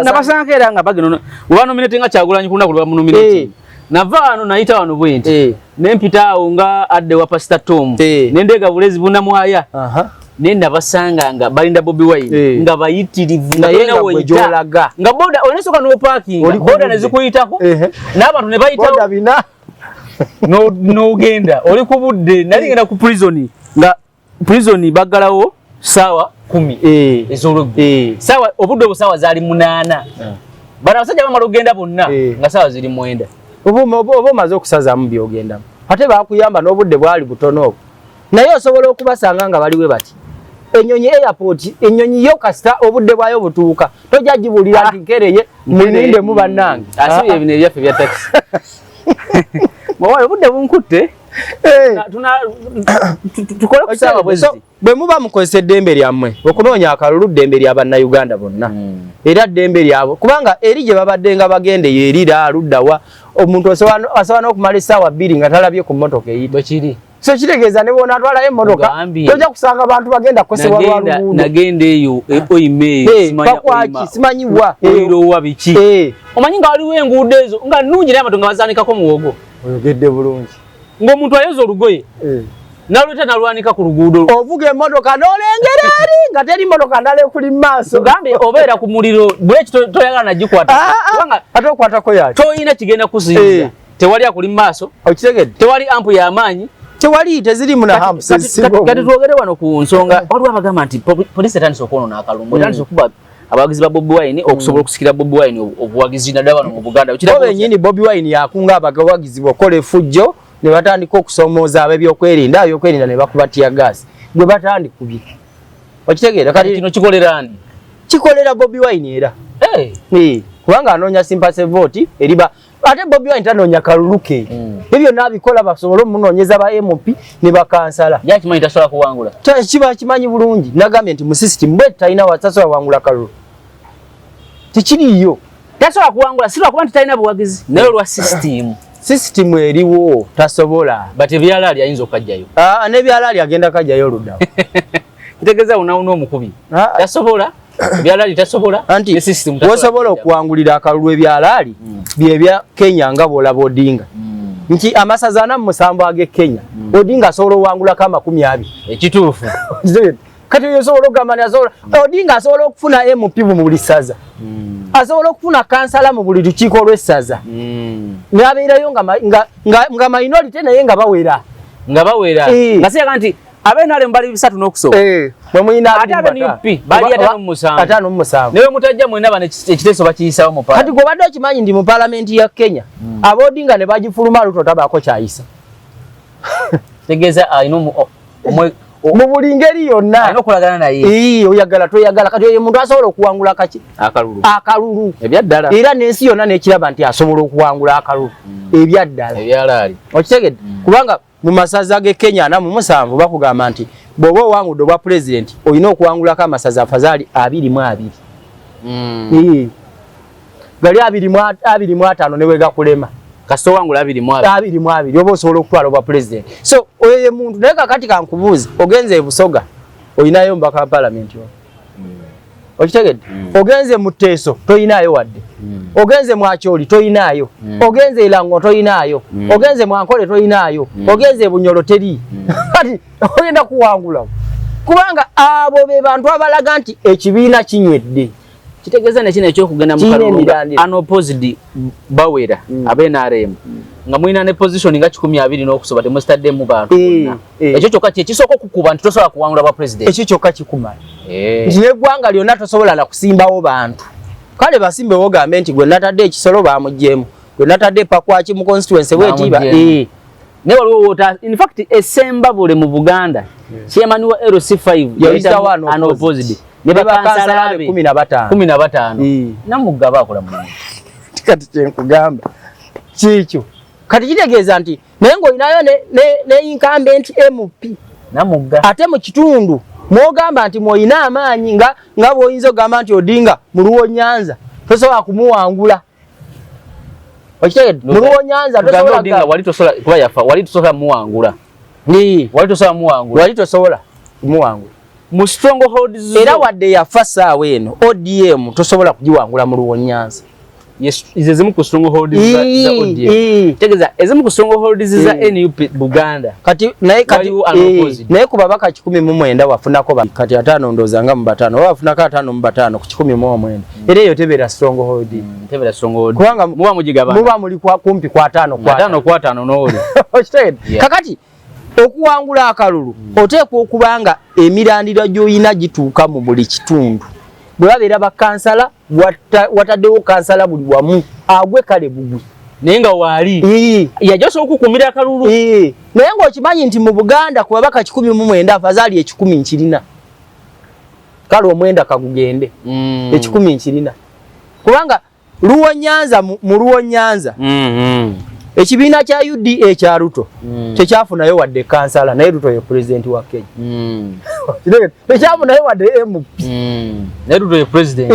Nabasanga era nga bagenda webanominate nga Kyagulanyi ku lunaku lwe bamunominate. Nava wano nayita wano bwe nti nempita awo nga adde wa Pastor Tom, nendeega bulezi bunamwaya, naye nabasanga nga balinda Bobi Wine nga bayitirivu. Naye nga gwe gy'olaga. Nga boda onesooka n'opaakinga, boda nezikuyitako n'abantu ne bayitawo n'ogenda oli ku budde. Nali ngenda ku prison, nga prison baggalawo 10:00 ez'olweggulo. Saawa obudde obwo saawa zaali 8:00. Bano abasajja bamala okugenda bonna nga saawa ziri 9:00. Oba omaze okusazaamu byogendamu, ate bakuyamba n'obudde bwali butono obwo, naye osobola okubasanga nga baliwe bati ennyonyi airport, ennyonyi yo kasita obudde bwayo butuuka tojja gibuulira nti nkereye, mulindemu bannange. Asi ebino ebyaffe bya taxi, obudde bunkutte, tukole ku saawa bwe ziti. Bwe muba mukozesa eddembe lyammwe okunoonya akalulu, ddembe lya Bannayuganda bonna, era ddembe lyabwe, kubanga eri gye babadde nga bagenda eyo erira aluddawa, omuntu asobola n'okumala essaawa 2 nga talabye ku mmotoka eyita. Bwekiri. So kitegeeza ne bw'onaatwalayo emmotoka tojja kusanga bantu bagenda kukosebwa lwa luguudo. Nagenda eyo Oyima eyo. Bakwaki simanyi wa. Oyirowa biki, omanyi nga waliwo enguudo ezo nga nnungi naye abantu nga bazaanikako muwogo. Oyogedde bulungi. Ng'omuntu ayoza olugoye nalweta nalwanika ku luguudo. Ovuga emmotoka n'olengera eri nga teri mmotoka ndala ekuli mu maaso. Tugambye obeera ku muliro, bureki toyagala nagikwata. Kubanga ate okwatako yaki? Toyina kigenda kusinza, tewali akuli mu maaso. Okitegedde? Tewali ampu y'amaanyi. Tewali, tezirimu na humps. Kati twogere wano ku nsonga, waliwo abagamba nti poliisi etandise okwonoona akalumbu, etandise okuba abawagizi ba Bobi Wine okusobola okusikira Bobi Wine obuwagizi naddala wano mu Buganda. Bo bennyini Bobi Wine yakunga abawagizi okukola effujjo ne batandika okusomooza ab'ebyokwerinda, ab'ebyokwerinda ne bakuba tear gas gwe batandikubye. Okitegeera? Kati kino kikolera ani? Kikolera Bobi Wine era, kubanga anoonya sympathy vote eriba, ate Bobi Wine tanoonya kalulu ke. Ebyo byonna abikola basobole omunoonyeza ba MP ne bakansala. Yakimanyi tasobola kuwangula. Kiba kimanyi bulungi, nagambye nti mu system bwe talina tasobola wangula kalulu, tekiriiyo. Tasobola kuwangula si lwakuba nti talina buwagizi, naye olwa system. System eriwo, tasobola. But ebyalaali ayinza okukajjayo. Ah, n'ebyalaali agenda kajjayo oluddawo. Kitegeeza unawuna omukubi tasobola ebyalaali tasobola. Anti wosobola okuwangulira akalulu ebyalaali byebya Kenya nga bwolaba Odinga nti amasaza 47 ag'e Kenya Odinga asobola owangulako 20. Ekituufu. Kati oyo osobola okugamba nti asobola Odinga asobola okufuna MP mu buli ssaza, asobola okufuna kansala mu buli lukiiko lw'essaza, n'abeerayo nga minority naye nga bawera. Nga bawera. Nga siyaga nti abe NRM bali 3 n'okusoba. Mwe mulina ate abe NUP bali 57. 57. Naye mutajja mwena bano ekiteeso bakiyisawo mu Kati gwe obadde okimanyi ndi mu paalamenti ya Kenya ab'Odinga ne bagifuluma, Ruto tabaako kyayisa. Tegeeza alina mu buli ngeri yonna alina okulagana naye. Oyagala toyagala, kati oyo muntu asobola okuwangula kaki? Akalulu. Akalulu. Ebyaddala. Era n'ensi yonna n'ekiraba nti asobola okuwangula akalulu ebyaddala. Ebyalaali. Okitegedde? Kubanga mu masaza g'e Kenya 47 bakugamba nti bw'oba owangudde obwa pulezidenti olina okuwangulako amasaza afazaali 22. Gali 25 ne wegakulema. Kasita owangula 22. 22 oba osobola okutwala obwa pulezidenti. So oyo ye muntu. Naye kakati kankubuuze, ogenze e Busoga olinayo omubaka wa paalamenti oyo, okitegedde? Ogenze mu Teeso toyinaayo wadde, ogenze mu Acholi toyinaayo, ogenze e Lango toyinaayo, ogenze mu Ankole toyinaayo, ogenze e Bunyoro teri. Kati ogenda kuwangula kubanga abo be bantu abalaga nti ekibiina kinywedde. Kitegeeza nekino ekyokugenda mu Kirina kalulu nga emirandira. unopposed bawera abe NRM nga mulina ne position nga 20 n'okusoba temuzitaddemu bantu bonna. Ekyo kyokka kyekisooka okukuba nti tosobola kuwangula bwa president. Ekyo kyokka kikumala nti n'eggwanga lyonna tosobola na kusimbawo bantu. Kale basimbewo ogambe nti gwe natadde ekisolo bamugyemu, gwe natadde epakwaki mu constituency bwetiba. Bamugyemu. Naye waliwo wota, in fact esembabule mu Buganda chairman wa LC5 Yayitawo unopposed. Unopposed. Ne Ne bakansala bakansala be be 15. 15. Namugga bakola mulimu. Kati kyenkugamba kiikyo. Kati kitegeeza nti naye ng'olinayo ne incumbent MP Namugga ate mu kitundu mwogamba nti mwolina amaanyi nga bw'oyinza okugamba nti Odinga mu Luwo Nyanza tosobola kumuwangula. Okitegedde? Mu Luwo Nyanza Tugambe tosobola Odinga wali tosobola kuba yafa, wali tosobola muwangula. Wali tosobola muwangula. Wali tosobola kumuwangula. Mu strongholds zo. Era wadde yafa ssaawa eno ODM tosobola kugiwangula mu Luwo Nyanza. Yes, ize zimu ku strongholds za ODM. Tegeeza ezimu ku strongholds za NUP Buganda. Kati naye kati Waliwo unopposed. Naye ku babaka 109 wafunako kati 5 ndowooza nga mu 5 oba wafunako 55 ku 109. Era eyo tebeera stronghold. Tebeera stronghold. Kubanga muba mugigabana. Muba muli kumpi kwa 5 kwa 5 kwa 5 n'oli. Okitegedde? Yeah. Kakati okuwangula akalulu oteekwa okuba nga emirandira gy'olina gituuka mu buli kitundu. Bwe babeera bakansala, wataddewo kansala buli wamu agwe kale bugwi. Naye nga waali. Yajja osobola okukuumira akalulu. Naye ng'okimanyi nti mu Buganda ku babaka 109 afazaali 100 nkirina. Kale 9 kagugende. 100 nkirina. Kubanga Luwo Nyanza mu Luwo Nyanza. Ekibiina kya UDA kya Ruto tekyafunayo wadde kansala, naye Ruto ye president wa Kenya. Tekyafunayo wadde MP. Naye Ruto ye president.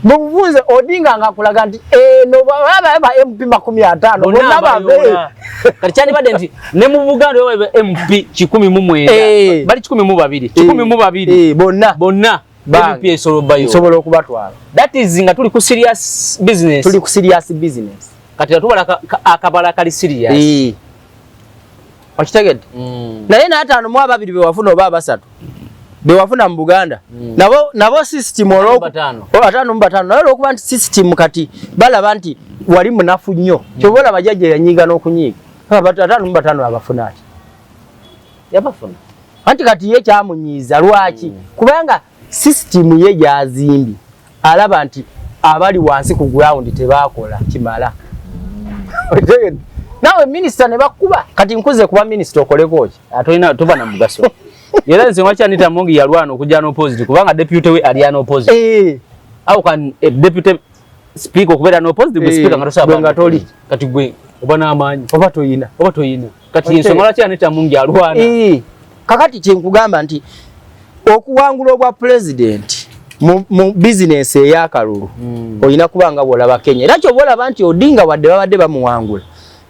Mu bufunze Odinga ng'akulaga nti eno baba ba MP 50 Bonna bonna bave. abayoola. Kati kyandibadde nti ne mu Buganda baba MP 109. Bali 12. 12. Bonna. Bonna. Bange. MP esobola obbayo. Nsobola okubatwala. That is nga tuli ku serious business. Tuli ku serious business. Kati tubala akabala kali serious. Okitegedde? Naye n'ataano mu ababiri be wafuna oba abasatu be wafuna mu Buganda. Nabo system Ataano mu bataano. Oh, 55. Naye olw'okuba nti system kati balaba nti wali munafu nnyo. Ky'oba olaba jjajja yanyiiga n'okunyiiga. 55 abafuna ati? Yabafuna. Anti kati ye kyamunyiiza lwaki? Kubanga system ye gy'azimbye alaba nti abali wansi ku ground tebakola kimala. Okitegedde? Naawe minisita ne bakuba. Kati nkuze kuba minisita okoleko ki? Atolina toba na mugaso. Era nze lwaki Anita Among yalwana okujja unopposed kubanga deputy we ali unopposed. How can a deputy speaker okubeera unopposed gwe speaker nga tosobola Gwe nga toli. Kati gwe oba n'amaanyi. Oba toyina. Oba toyina. Kati Okitegedde? ensonga lwaki Anita Among alwana? Kakati kye nkugamba nti okuwangula obwa president mu business ey'akalulu olina kuba nga bw'olaba Kenya. Era ky'oba olaba nti Odinga wadde babadde bamuwangula.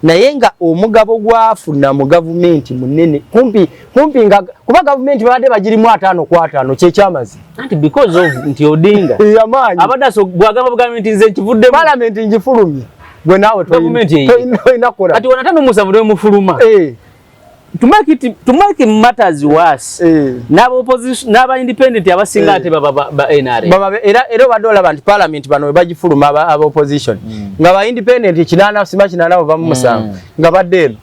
Naye nga omugabo gwafuna mu gavumenti munene kumpi kumpi, nga kuba gavumenti babadde bagirimu 50 ku 50, kyekyamazi. Anti because of nti Odinga yamaanyi. Abadde bwagamba bugambi nti nze nkivuddemu. Palamenti ngifulumye, gwe naawe Gavumenti eyo. tolina kukola. Kati wana 57 nemufuluma. To make matters worse, n'aba opposition, n'aba independent abasinga ate baba ba NRM. Baba era obadde olaba nti parliament bano we bagifuluma aba opposition nga ba independent 8 sima 8 bava mu 7 nga badde eno.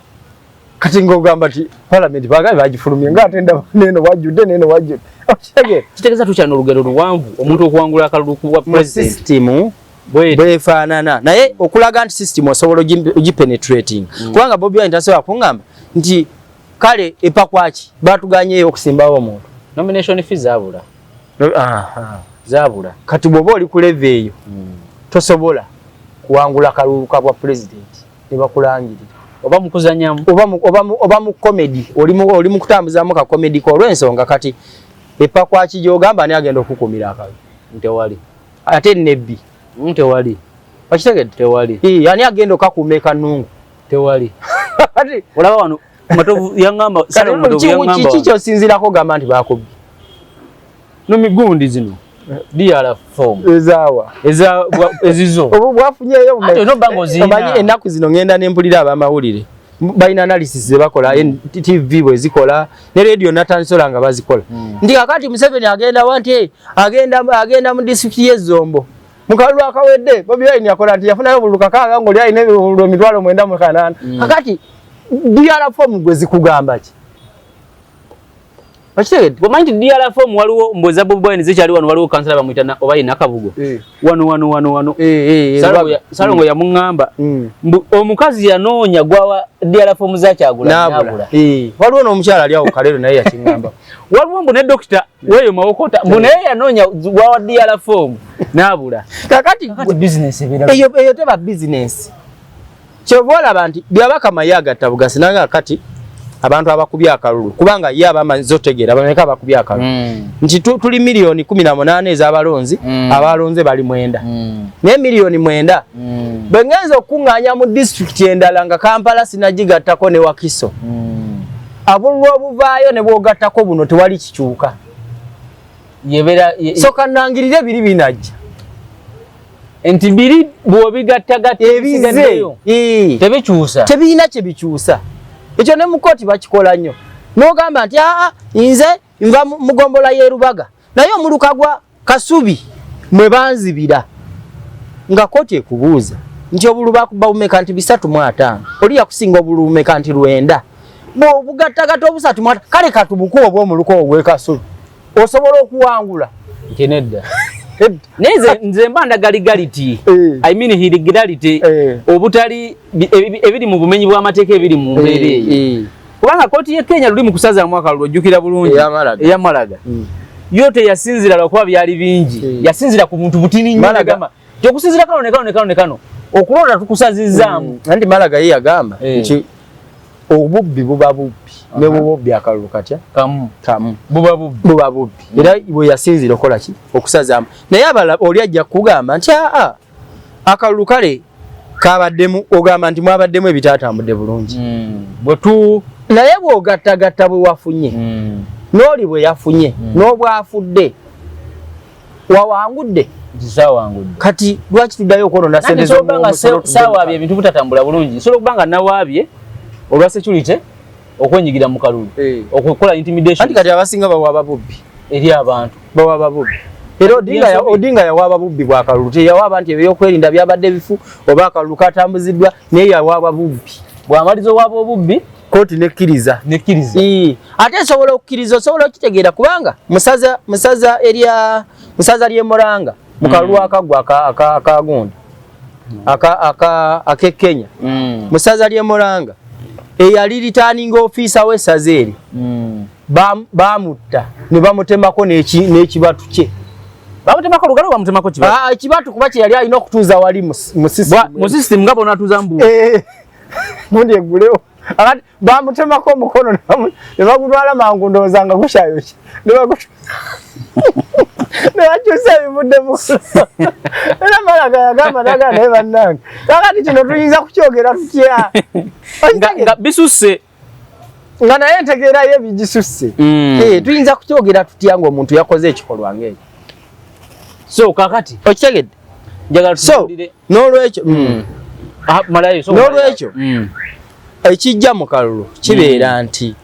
Kati ng'ogamba nti parliament baagaye bagifulumye nga ate ndaba neno wajjudde, neno wajjudde, okitegeera? Kitegeeza tukyalina olugendo luwanvu omuntu okuwangula akalulu ku bwa Mu president. System Bweti. bwefaanana, naye okulaga nti system osobola ogipenetrating, kubanga Bobi Wine tasobola kuŋŋamba nti kale epakwaki batuganyeyo okusimbawo omuntu. Nomination fee zaabula. Aha. Zaabula. Kati bw'oba oli ku level eyo, tosobola kuwangula kalulu ka bwa president ne bakulangirira. Oba mukuzanyamu. Oba mu comedy, oli mu kutambuzaamu ka comedy ko, olw'ensonga kati epakwaki gy'ogamba ani agenda okukumira akalulu? Tewali. Ate nebbi? Tewali. Okitegedde? Tewali. Ii, ani agenda okakuuma ekanungu? Tewali. Kati olaba wano Matovu yaŋŋamba, Salomo Matovu yaŋŋamba kiki wano. Kyosinziirako gamba nti bakubye? No migundi zino DR form. Ezaawa? Eza ezizo. Obu bwafunyeyo. Ate olina obba ng'ozirina. Omanyi ennaku zino ŋŋenda ne mpulira abamawulire balina analysis ze bakola, TV bwe zikola ne radio natansola nga bazikola, nti kakati Museveni agenda wa, nti agenda mu disitulikiti y'e Zombo. Mu kalulu akawedde Bobi Wine yakola nti yafunayo obululu 6 ng'oli alina obululu 98,000. Kakati DR form gwe zikugamba ki? Okitegedde? Omanyi nti DR form waliwo mbweza Bobi Wine zikyali wano, waliwo kansala bamuyita oba ye Nakabugo wano wano wano wano. Salongo yamuŋŋamba mbu omukazi yanoonya gwawa DR form za Kyagulanyi. N'abula. N'abula. Waliwo n'omukyala ali awo Kaleero naye yakiŋŋamba. Waliwo mbu ne dokita weeyo Mawokota mbu naye yanoonya gwawa DR form n'abula. Kakati Kakati business ebeera eyo teba business. Kyova olaba nti Byabakama ye agatta bugasi nanga kati abantu abakubye akalulu, kubanga ye abamaze otegeera bameka abakubye akalulu, nti tuli 18 miliyoni ez'abalonzi, abalonze bali 9, naye 9 miliyoni bwe ngenza okukuŋŋaanya mu disitulikiti endala nga Kampala sinagigattako ne Wakiso, obululu obuvaayo ne bwogattako buno tewali kikyuka. Yebeera So kanangirire biri binajja. Nti biri bw'obigattagatta ebize ebisigaddeyo tebikyusa. Tebirina kye bikyusa. Ekyo ne mu kooti bakikola nnyo, n'ogamba nti aa, nze nva mu gombola y'e Rubaga, naye omuluka gwa Kasubi mwe banzibira, nga kooti ekubuuza nti obululu bakuba bumeka? Nti 350. Oli yakusinga obululu bumeka? Nti 900. Bw'obugattagatta obusatu mu kale katubukuwa obw'omuluka ogw'e Kasubi, osobola okuwangula? Nti nedda. Naye nze mba ndaga legality, I mean irregularity, obutali ebiri mu bumenyi bw'amateeka ebiri mu mbeera eyo, kubanga kooti y'e Kenya luli mu kusazaamu akalulu, ojjukira bulungi? Eya Maraga. Eya Maraga, yo teyasinzira lwakuba byali bingi, yasinzira ku buntu butini nnyo. Negamba nti okusinzira kano ne kano ne kano ne kano, okulonda tukusazizaamu. Anti Maraga ye yagamba nti obubbi buba bubbi ne bububbi akalulu katya. Kamu. Kamu. Buba bubbi. Buba bubbi, era bwe yasinzira okukola ki, okusazaamu. Naye abala oli ajja kugamba nti aa, akalulu kale kabaddemu, ogamba nti mwabaddemu ebitaatambudde bulungi. Bwetu Naye bw'ogattagatta bwe wafunye n'oli bwe yafunye n'obwafudde, wawangudde? Ntisawangudde. Kati lwaki tuddayo okwonona sente? Nsobola okuba nga saawaabye ebintu butatambula bulungi, nsobola okuba nga nawaabye olwa security okwenyigira mu kalulu, okukola intimidation. Anti kati abasinga bawaaba bubbi. Eri abantu. Bawaaba bubbi, era Odinga yawaaba bubbi bwa kalulu. Teyawaaba nti ebyokwerinda byabadde bifu oba akalulu katambuziddwa, naye yawaaba bubbi. Bwamaliza owaaba obubbi, kooti nekkiriza. Nekkiriza. Ate esobola okukkiriza, osobola okitegeera, kubanga musaza erya musaza ly'e Muranga mu kalulu akaggwa akagundi ak'e Kenya, musaza ly'e Muranga eyali returning officer w'essaza eri bamutta ne bamutemako n'ekibatu kye. Bamutemako lugalo, bamutemako kibatu? Ah, ekibatu, kuba kye yali alina okutuuza wali mu system. Mu system nga bonatuuza mbu. Gundi eggulewo. Akati bamutemako omukono ne bagutwala mangu, ndowooza nga gukyayokya ne bagutu Ne bakyusa ebivudde mu kulonda. Era Maraga yagamba naga naye bannange, kakati kino tuyinza kukyogera tutya? Nga bisusse. Nga naye entegeerayo ebigisusse. Tuyinza kukyogera tutya ng'omuntu yakoze ekikolwa ng'ekyo? So kakati okitegedde? Njagala So tutuulire. n'olwekyo Ah, malayo, so n'olwekyo ekijja mu kalulu kibeera nti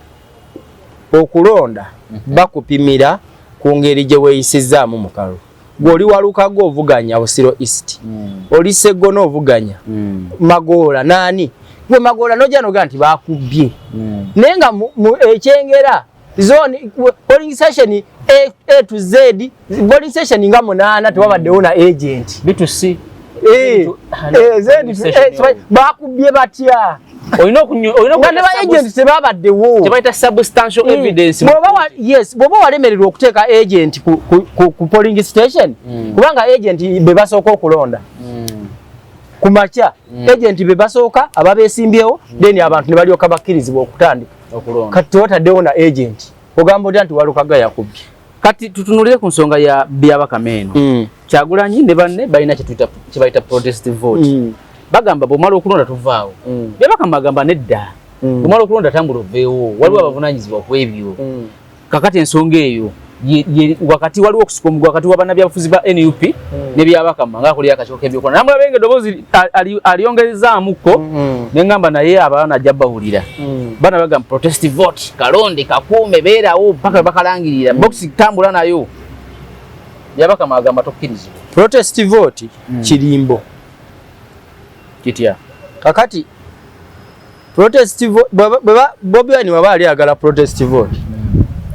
okulonda bakupimira ku ngeri gye weeyisizzaamu mu kalulu. Gw'oli Walukaga ovuganya Busiro East, oli Sseggona ovuganya Magoola, naani gwe Magoola n'ojja n'ogamba nti bakubbye, naye nga mu Ekyengera zone polling station A to Z, polling station nga 8 tewabaddewo na agent. B2C. Z to A, bakubbye batya? Olina olina Nga ne ba agent tebabaddewo. Tebayita substantial evidence. Yes, bw'oba walemererwa okuteeka agent ku polling station, kubanga agent be basooka okulonda ku makya, agent be basooka ababeesimbyewo, then abantu ne balyoka bakkirizibwa okutandika okulonda. Kati tewataddewo na agent, ogamba otya nti Walukaga yakubbye? Kati tutunulire ku nsonga ya Byabakama eno. Kyagulanyi ne banne balina kye bayita protest vote. Bagamba bw'omala okulonda tuvaawo. Byabakama agamba nedda, bw'omala okulonda tambula oveewo, waliwo abavunaanyizibwa ku ebyo. Kakati ensonga eyo wakati waliwo okusika omuguwa wakati wa bannabyabufuzi ba NUP ne Byabakama ng'akulira akakiiko k'ebyokulonda. Namulabe ng'eddoboozi alyongezaamuko ne ngamba naye abaana ajja bawulira. Bana bagamba protest vote, kalonde kakuume, beerawo paka bakalangirira, box tambula nayo. Byabakama agamba tokkirizibwa. Protest vote kirimbo. Kitya? Kakati protest vote, Bobi Wine waba ali ayagala protest vote,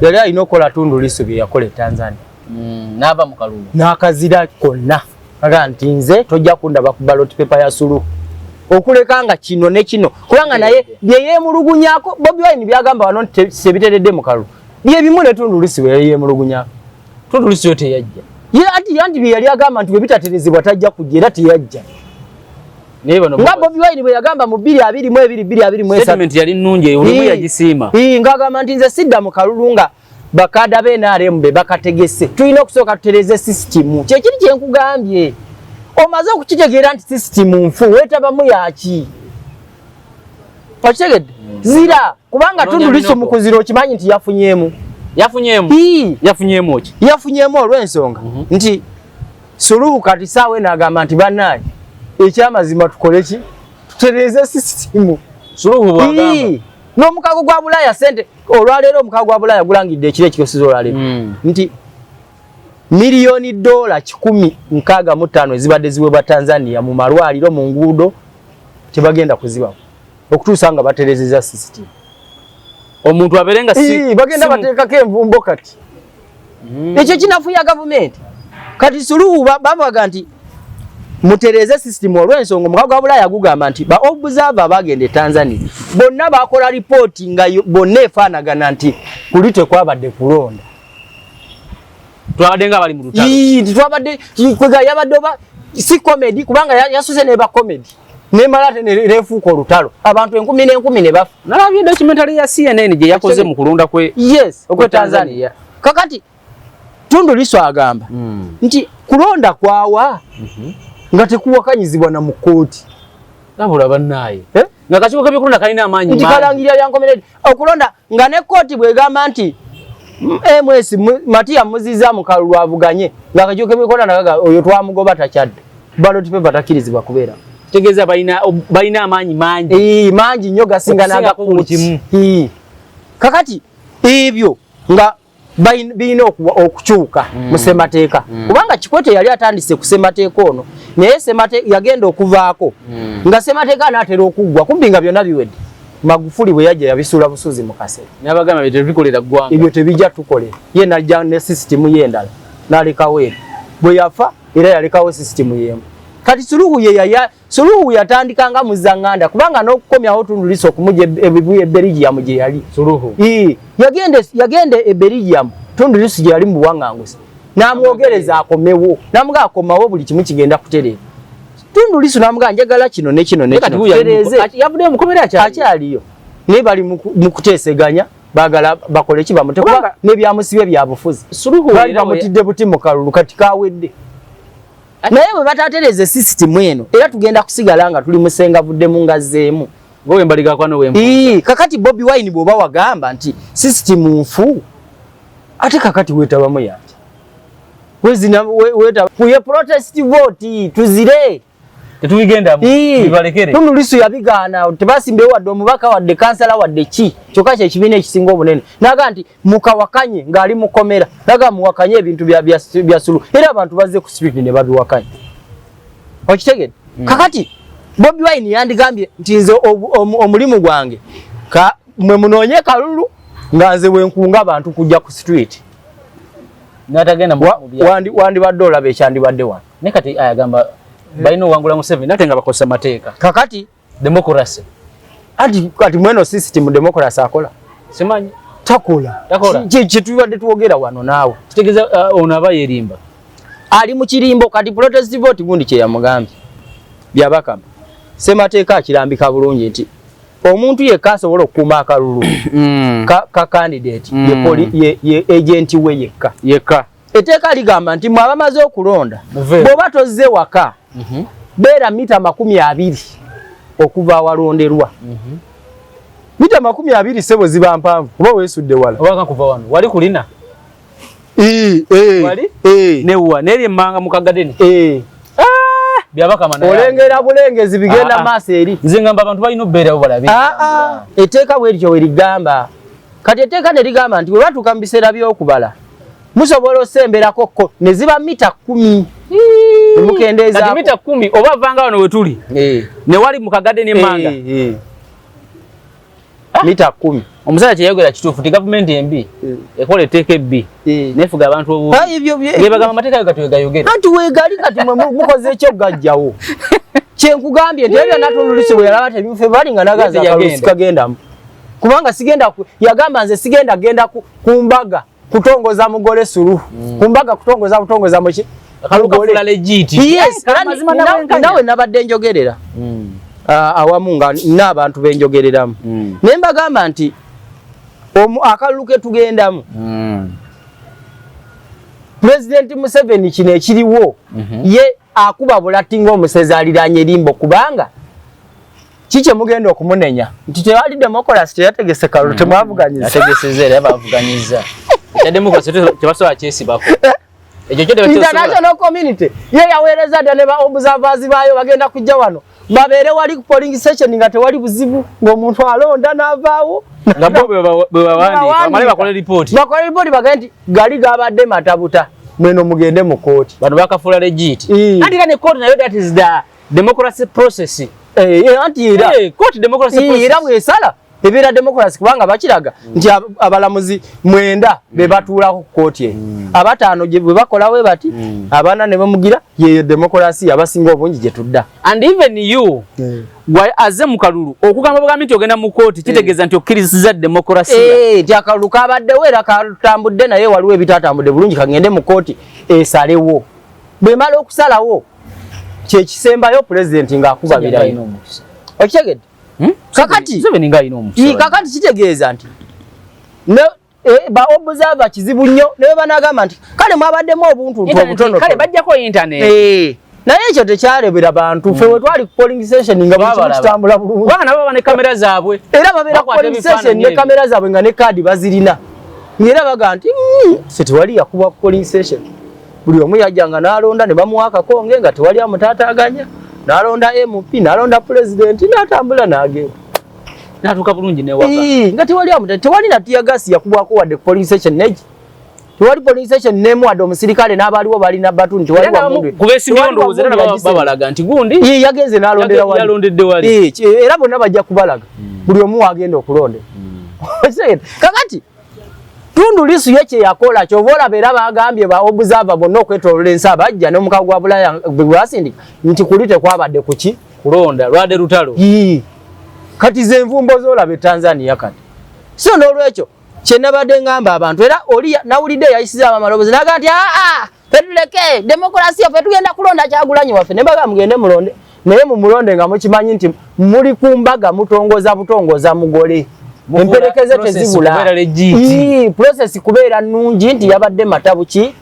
yali alina okukola Tundu Lissu bye yakola e Tanzania. N'ava mu kalulu. N'akazira konna aga nti nze tojja kundaba ku ballot paper ya Suluhu okuleka nga kino ne kino, kubanga naye bye yeemulugunyako Bobi Wine byagamba wano nti tebiteredde mu kalulu bye bimu ne Tundu Lissu bye yeemulugunyako. Tundu Lissu yo teyajja. Ye anti bye yali agamba nti bwe bitaterezebwa tajja kujja, era teyajja. Naye bano Nga Bobi Wine bwe yagamba mu 2022, 2023. Statement yali nnungi eyo, olumu yagisiima. Ng'agamba nti nze sidda mu kalulu nga bakada ba NRM be bakategese, tulina okusooka tutereze sisitimu. Kyekiri kyenkugambye, omaze okukitegeera nti sisitimu nfu, weetabamu yaki? Okitegedde? Zira kubanga Onoonya Tundu Lissu binoko. mu kuzira okimanyi nti yafunyeemu. Yafunyeemu. Yafunyeemu ki? Yafunyeemu olw'ensonga nti Suluhu kati saawa eno agamba nti bannaaye, ekyamazima tukole ki? Tutereeze sisitimu. Suluhu bw'agamba. N'omukago gwa Bulaaya sente olwaleero, omukago gwa Bulaaya gulangidde ekiro ekikosiza olwaleero nti miliyoni dola 165 ezibadde ziweebwa Tanzania mu malwaliro, mu nguudo, tebagenda kuzibawo okutuusa nga baterezeza sisitimu. Omuntu abeere nga si Bagenda bateekako envumbo kati. Ekyo kinafuya gavumenti. Kati Suluhu babaga nti mutereze system olw'ensonga omukago gwa Bulaaya gugamba nti ba observer bagenda e Tanzania bonna bakola ripooti nga bonna efaanagana nti kuli tekwabadde kulonda. Twabadde nga bali mu lutalo. Nti twabadde kwega yabadde oba si comedy, kubanga yasuse neba comedy nemala ate nefuuka olutalo, abantu enkumi n'enkumi ne bafa. Nalabye documentary ya CNN gye yakoze mu kulonda kwe Yes, okwe kwe Tanzania. Tanzania. Kakati Tundu Lissu agamba nti kulonda kwawa nga tekuwakanyizibwa na mu kkooti. Labula bannaaye. Eh? Nga kakiiko k'ebyokulonda kalina amaanyi Nti mangi. Kalangirira byankomeredde okulonda nga ne kkooti bwegamba nti MS Matia muziza mu kalulu avuganye, nga akakiiko k'ebyokulonda nagaga oyo twamugoba takyadde, ballot paper takkirizibwa kubeera. Kitegeeza balina amaanyi mangi. Mangi nnyo gasinga Okusingako buli n'agakooti. kimu. Kakati ebyo nga birina okukyuka mu ssemateeka, kubanga Kikwete yali atandise ku ssemateeka ono, naye yagenda okuvaako nga ssemateeka anaatera okuggwa kumpi nga byonna biwedde. Magufuli bwe yajja yabisuula busuzi mu kasero. N'abagamba ebyo tebikolera ggwanga. Ebyo tebijja tukolera. Ye najja ne sisitimu ye endala n'alekawo eno. Bwe yafa era yalekawo sisitimu y'emu. Kati Suluhu ye yaya, Suluhu yatandika nga muzzanganda, kubanga n'okukomyawo Tundu Lissu okumugya e Belgium gye yali. Suluhu. Yagenda e Belgium, Tundu Lissu gye yali mu buwaŋŋanguse. N'amwogereza akomewo, n'amugamba akomawo buli kimu kigenda kutereera. Tundu Lissu n'amugamba njagala kino ne kino ne Kati kino. wuyo ali Tutereeze. yavuddeyo mukomera akyali. Akyaliyo. Naye bali mu kuteeseganya. Bagala bakole ki? Bamute, kuba n'ebyamusibye bya bufuzi. Suluhu Bali era bamutidde buti mu kalulu, kati kawedde. Naye bwe batatereze sisitimu eno, era tugenda kusigala nga tuli musenga vuddemu nga zzeemu. Gowe mbaliga kwano wembu. Ii, kakati Bobi Wine bw'oba wagamba nti sisitimu nfu, ate kakati weetabamu yaki? Wezina weetaba kuye protest vote tuzire. Tetubigendamu, Ii, bibalekere. Tundu Lissu yabigaana, tebasimbewo wadde omubaka, wadde kansala, wadde ki, kyokka kye kibiina ekisinga obunene. Naga nti mukawakanye ng'ali mukomera, naga muwakanye ebintu bya Suluhu, era abantu bazze ku street ne babiwakanya. Okitegedde? Kakati Bobi Wine yandigambye nti nze omulimu gwange ka mwe munoonye kalulu, nga nze bwe nkunga abantu kujja ku street. N'atagenda mu bya. Wandibadde olaba ekyandibadde wano. Ne kati ayagamba balina owangula Museveni ate nga bakozesa mateeka. Kakati Democracy. Ati kati mweno system democracy akola? Simanyi. Takola. Takola. Kye tubadde twogera wano naawe. Kitegeeza ono aba yerimba. Ali mu kirimbo. Kati protest vote gundi kye yamugambye Byabakama, Ssemateeka akirambika bulungi nti omuntu yekka asobola okukuuma akalulu ka candidate ye agent we yekka. Yekka. Etteeka ligamba nti mwe abamaze okulonda, Muveewo. bw'oba tozze waka, beera mita 20 okuva awalonderwa. Mita 20, ssebo, ziba mpanvu oba weesudde wala. Obanga kuva wano wali kulina Wali? Newa neri emmanga mu kagadeni. Byabakama naye. Olengera bulengezi bigenda maaso eri. Nze ngamba abantu balina okubeerawo balabe. Ah, etteeka bwe lityo we ligamba. Kati etteeka ne ligamba nti bwe batuuka mu biseera by'okubala, musobola osemberako ko ne ziba mita 10, Kati mita 10 oba vanga wano wetuli ne wali mu kagadeni emmanga. Mita 10. Omusajja kyeyayogera kituufu nti gavumenti embi ekola etteeka ebbi nefuga abantu obubi. Ah, ebyo Ngebagamba amateeka ago kati wegayogera. Anti weegali, kati mwe mukoze ekyokugajjawo. Kyenkugambye nti ebyo Tundu Lissu bwe yalaba tebimufe bali nga nagaza Yagenda. akalulu sikagendamu, kubanga sigenda yagamba nze sigenda genda ku mbaga kutongoza mugole Suluhu, ku mbaga kutongoza butongoza muki. Akalulu kafuula legit. Yes, Kale era mazima nabwenkanya. nawe nabadde njogerera awamu nga n'abantu benjogereramu, naye mbagamba nti akalulu ke tugendamu, Pulezidenti Museveni kino ekiriwo ye akuba bulati ng'omusezi aliraanye limbo, kubanga kikye mugenda okumunenya nti tewali demokurasi, teyategese kalulu, temwavuganyiza. Yategesezza era bavuganyiza. Ekya democracy tebasobola kyesibako. Ekyo kyo tebakisobola. International community ye yaweereza dda ne ba observers baayo, bagenda kujja wano babeere wali ku polling station nga tewali buzibu, ng'omuntu alonda n'avaawo. Nga bo bwe bawandiika, bamale bakole ripooti. Bakole ripooti bagende nti gali gabadde matabuta, mweno mugende mu kooti. Bano bakafuula legit. Anti era ne kooti nayo, that is the democracy process. Anti era Court democracy process. Era bwesala ebeera democracy, kubanga bakiraga nti abalamuzi 9 be batuulako ku kooti eyo, abataano gye bwe bakola bwe bati, abana ne bamugira yeyo demokurasi abasinga obungi gye tudda. And even you gwe aze mu kalulu, okugamba bugambi nti ogenda mu kooti kitegeeza nti okkiriza democracy. Nti akalulu kabaddewo era katambudde, naye waliwo ebitatambudde bulungi, kagende mu kooti esalewo. Bwemala okusalawo kyekisembayo, pulezidenti ng'akuba birayiro. Okitegedde? Kakati Museveni ng'alina omukisa. Kakati kitegeeza nti ne ba observer kizibu nnyo, ne banagamba nti kale mwabaddemu obuntu obutono. Kale bajjako internet. Naye ekyo tekyalebera bantu. Ffe we twali ku polling station nga buli kimu Babalaba. kitambula bulungi. Kubanga nabo baba ne kamera zaabwe. Era babeera ku Bakwata polling station ebifaananyi ne ebyo. kamera zaabwe nga ne kaadi bazirina, ng'era baga nti se tewali yakuba ku polling station, buli omu yajjanga n'alonda ne bamuwa akakonge nga tewali amutaataaganya, n'alonda MP, n'alonda pulezidenti, n'atambula n'agenda. N'atuuka bulungi newaka. Nga tewali tewali na tear gas yakubwako wadde ku polling station negi, tewali polling station nemu wadde omusirikale n'abaliwo balina batuni, tewali Era wamundu. kubeesimbyewo Tewali ndowooza era wamundu nabo yagize. babalaga nti gundi Yagenze n'alondera wali. Yalondedde wali. Era bonna bajja kubalaga buli omu wagenda okulondera. Kakati Tundu Lissu ye kye yakola, kyova olaba era bagambye ba observer bonna okwetoolola ensi abajja n'omukago gwa Bulaya bwe gwasindika nti kuli tekwabadde kuki. Kulonda lwadde lutalo. Ii. Kati ze envumbo z'olaba e Tanzania kati. So n'olwekyo kye nabadde ngamba abantu, era oli nawulidde yayisiza amaloboozi n'agamba nti aa, ffe tuleke demokurasiya, ffe tugenda kulonda Kyagulanyi waffe. Ne mbagamba mugende mulonde, naye mumulonde nga mukimanyi nti muli ku mbaga mutongoza butongoza mugole. Emperekeze tezibula, process kubeera nnungi nti yabadde matabuki.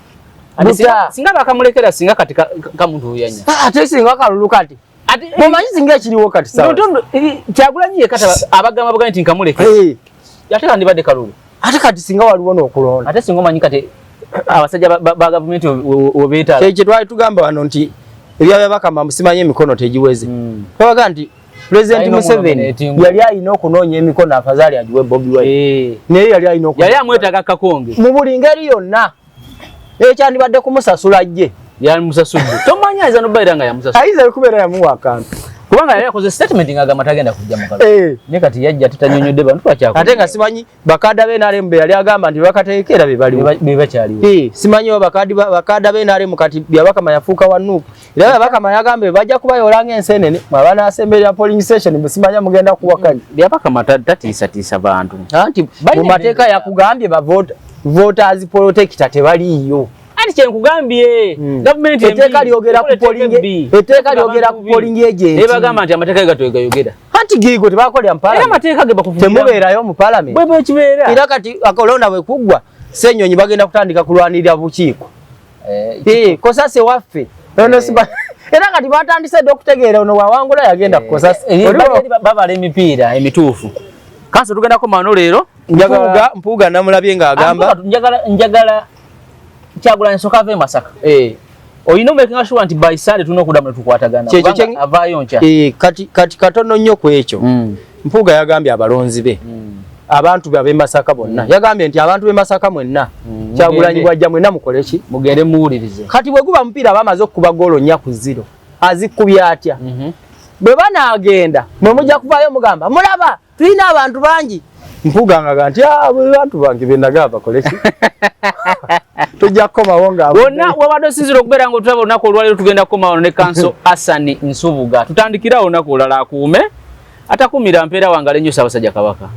Singa bakamulekera, singa kati kamutuuyanya. Ate singa kalulu kati mumanyi, singa ekiriwo kati sawa Kyagulanyi yekata abagamba bagamba nti nkamuleke, ate kandibadde kalulu. Ate kati singa waliwo n'okulonda. Ate singa omanyi kati abasajja ba gavumenti webeetala. Kyekyo twali tugamba wano nti ebyabyabakama musimanyi emikono tegiweze. Twabaga nti President Museveni yali alina okunoonya emikono afazaali agiwe Bobi Wine, naye yali alina yali amwetaaga kakonge mu buli ngeri yonna, ekyandibadde kumusasula jje. Yamusasudde, tomanyi ayinza nokubeera nga yamusasudde. Ayinza okubeera yamuwa akantu. Kubanga yali akoze statement ng'agamba tagenda kujja mu kalulu, naye kati yajja tetanyonyodde bantu lwakyakola. Ate nga simanyi bakada be NRM be yali agamba nti bakateekera be baliwo. Be bakyaliwo. Simanyi oba bakada be NRM kati Byabakama yafuuka wa NUP, era Byabakama yagambye bajja kubayola ng'ensenene mwaba polling station, musimanya mugenda kuwakanya. Byabakama tatiisatiisa bantu. Anti mu mateeka yakugambye ba voters protector tebaliiyo. Anti kyenkugambye, gavumenti etteeka lyogera ku polling, etteeka lyogera ku polling agent. Ebagamba nti amateeka gatwegayogera. Anti gigo tebakolera mu parliament. Amateeka ge bakuvugira. Temubeerayo mu parliament. Bwe bwe kibeera. Era kati akolonda bwe kuggwa, Ssenyonyi bagenda kutandika kulwanirira bukiiko. COSASE waffe ono era kati batandise dde okutegeera ono wawangula yagenda ku COSASE. Babala emipiira emituufu. Kanso tugenda komano leero. Mpuuga, Mpuuga namulabye ng'agamba Njagala Kyagulanyi soka ave Masaka. Olina omakinga sure nti by Sunday tulina okuddamu ne tukwatagana, kubanga avaayo nkya. Kati katono nnyo ku ekyo. Mpuuga yagambye abalonzi be, abantu be ab'e Masaka bonna, yagambye nti abantu b'e Masaka mwenna, Kyagulanyi bwajja mwenna mukole ki? Mugende muwulirize. Kati bwe guba mupiira, bamaze okukuba goolo 4-0, azikubye atya? Bwe banaagenda mwe mujja kuvaayo mugamba mulaba tulina abantu bangi. Mpuuga ngaga nti, "Ah, bwe bantu bange benagamba bakole ki?" Tujja kukomawo nga Wonna wabadde osinzira okubeera nga otulaba olunaku olwaleero, tugenda kukoma wano ne Kanso Asani Nsubuga. Tutandikirawo olunaku olulala. Akuume atakumira mpeera, wangale nnyo Ssaabasajja Kabaka.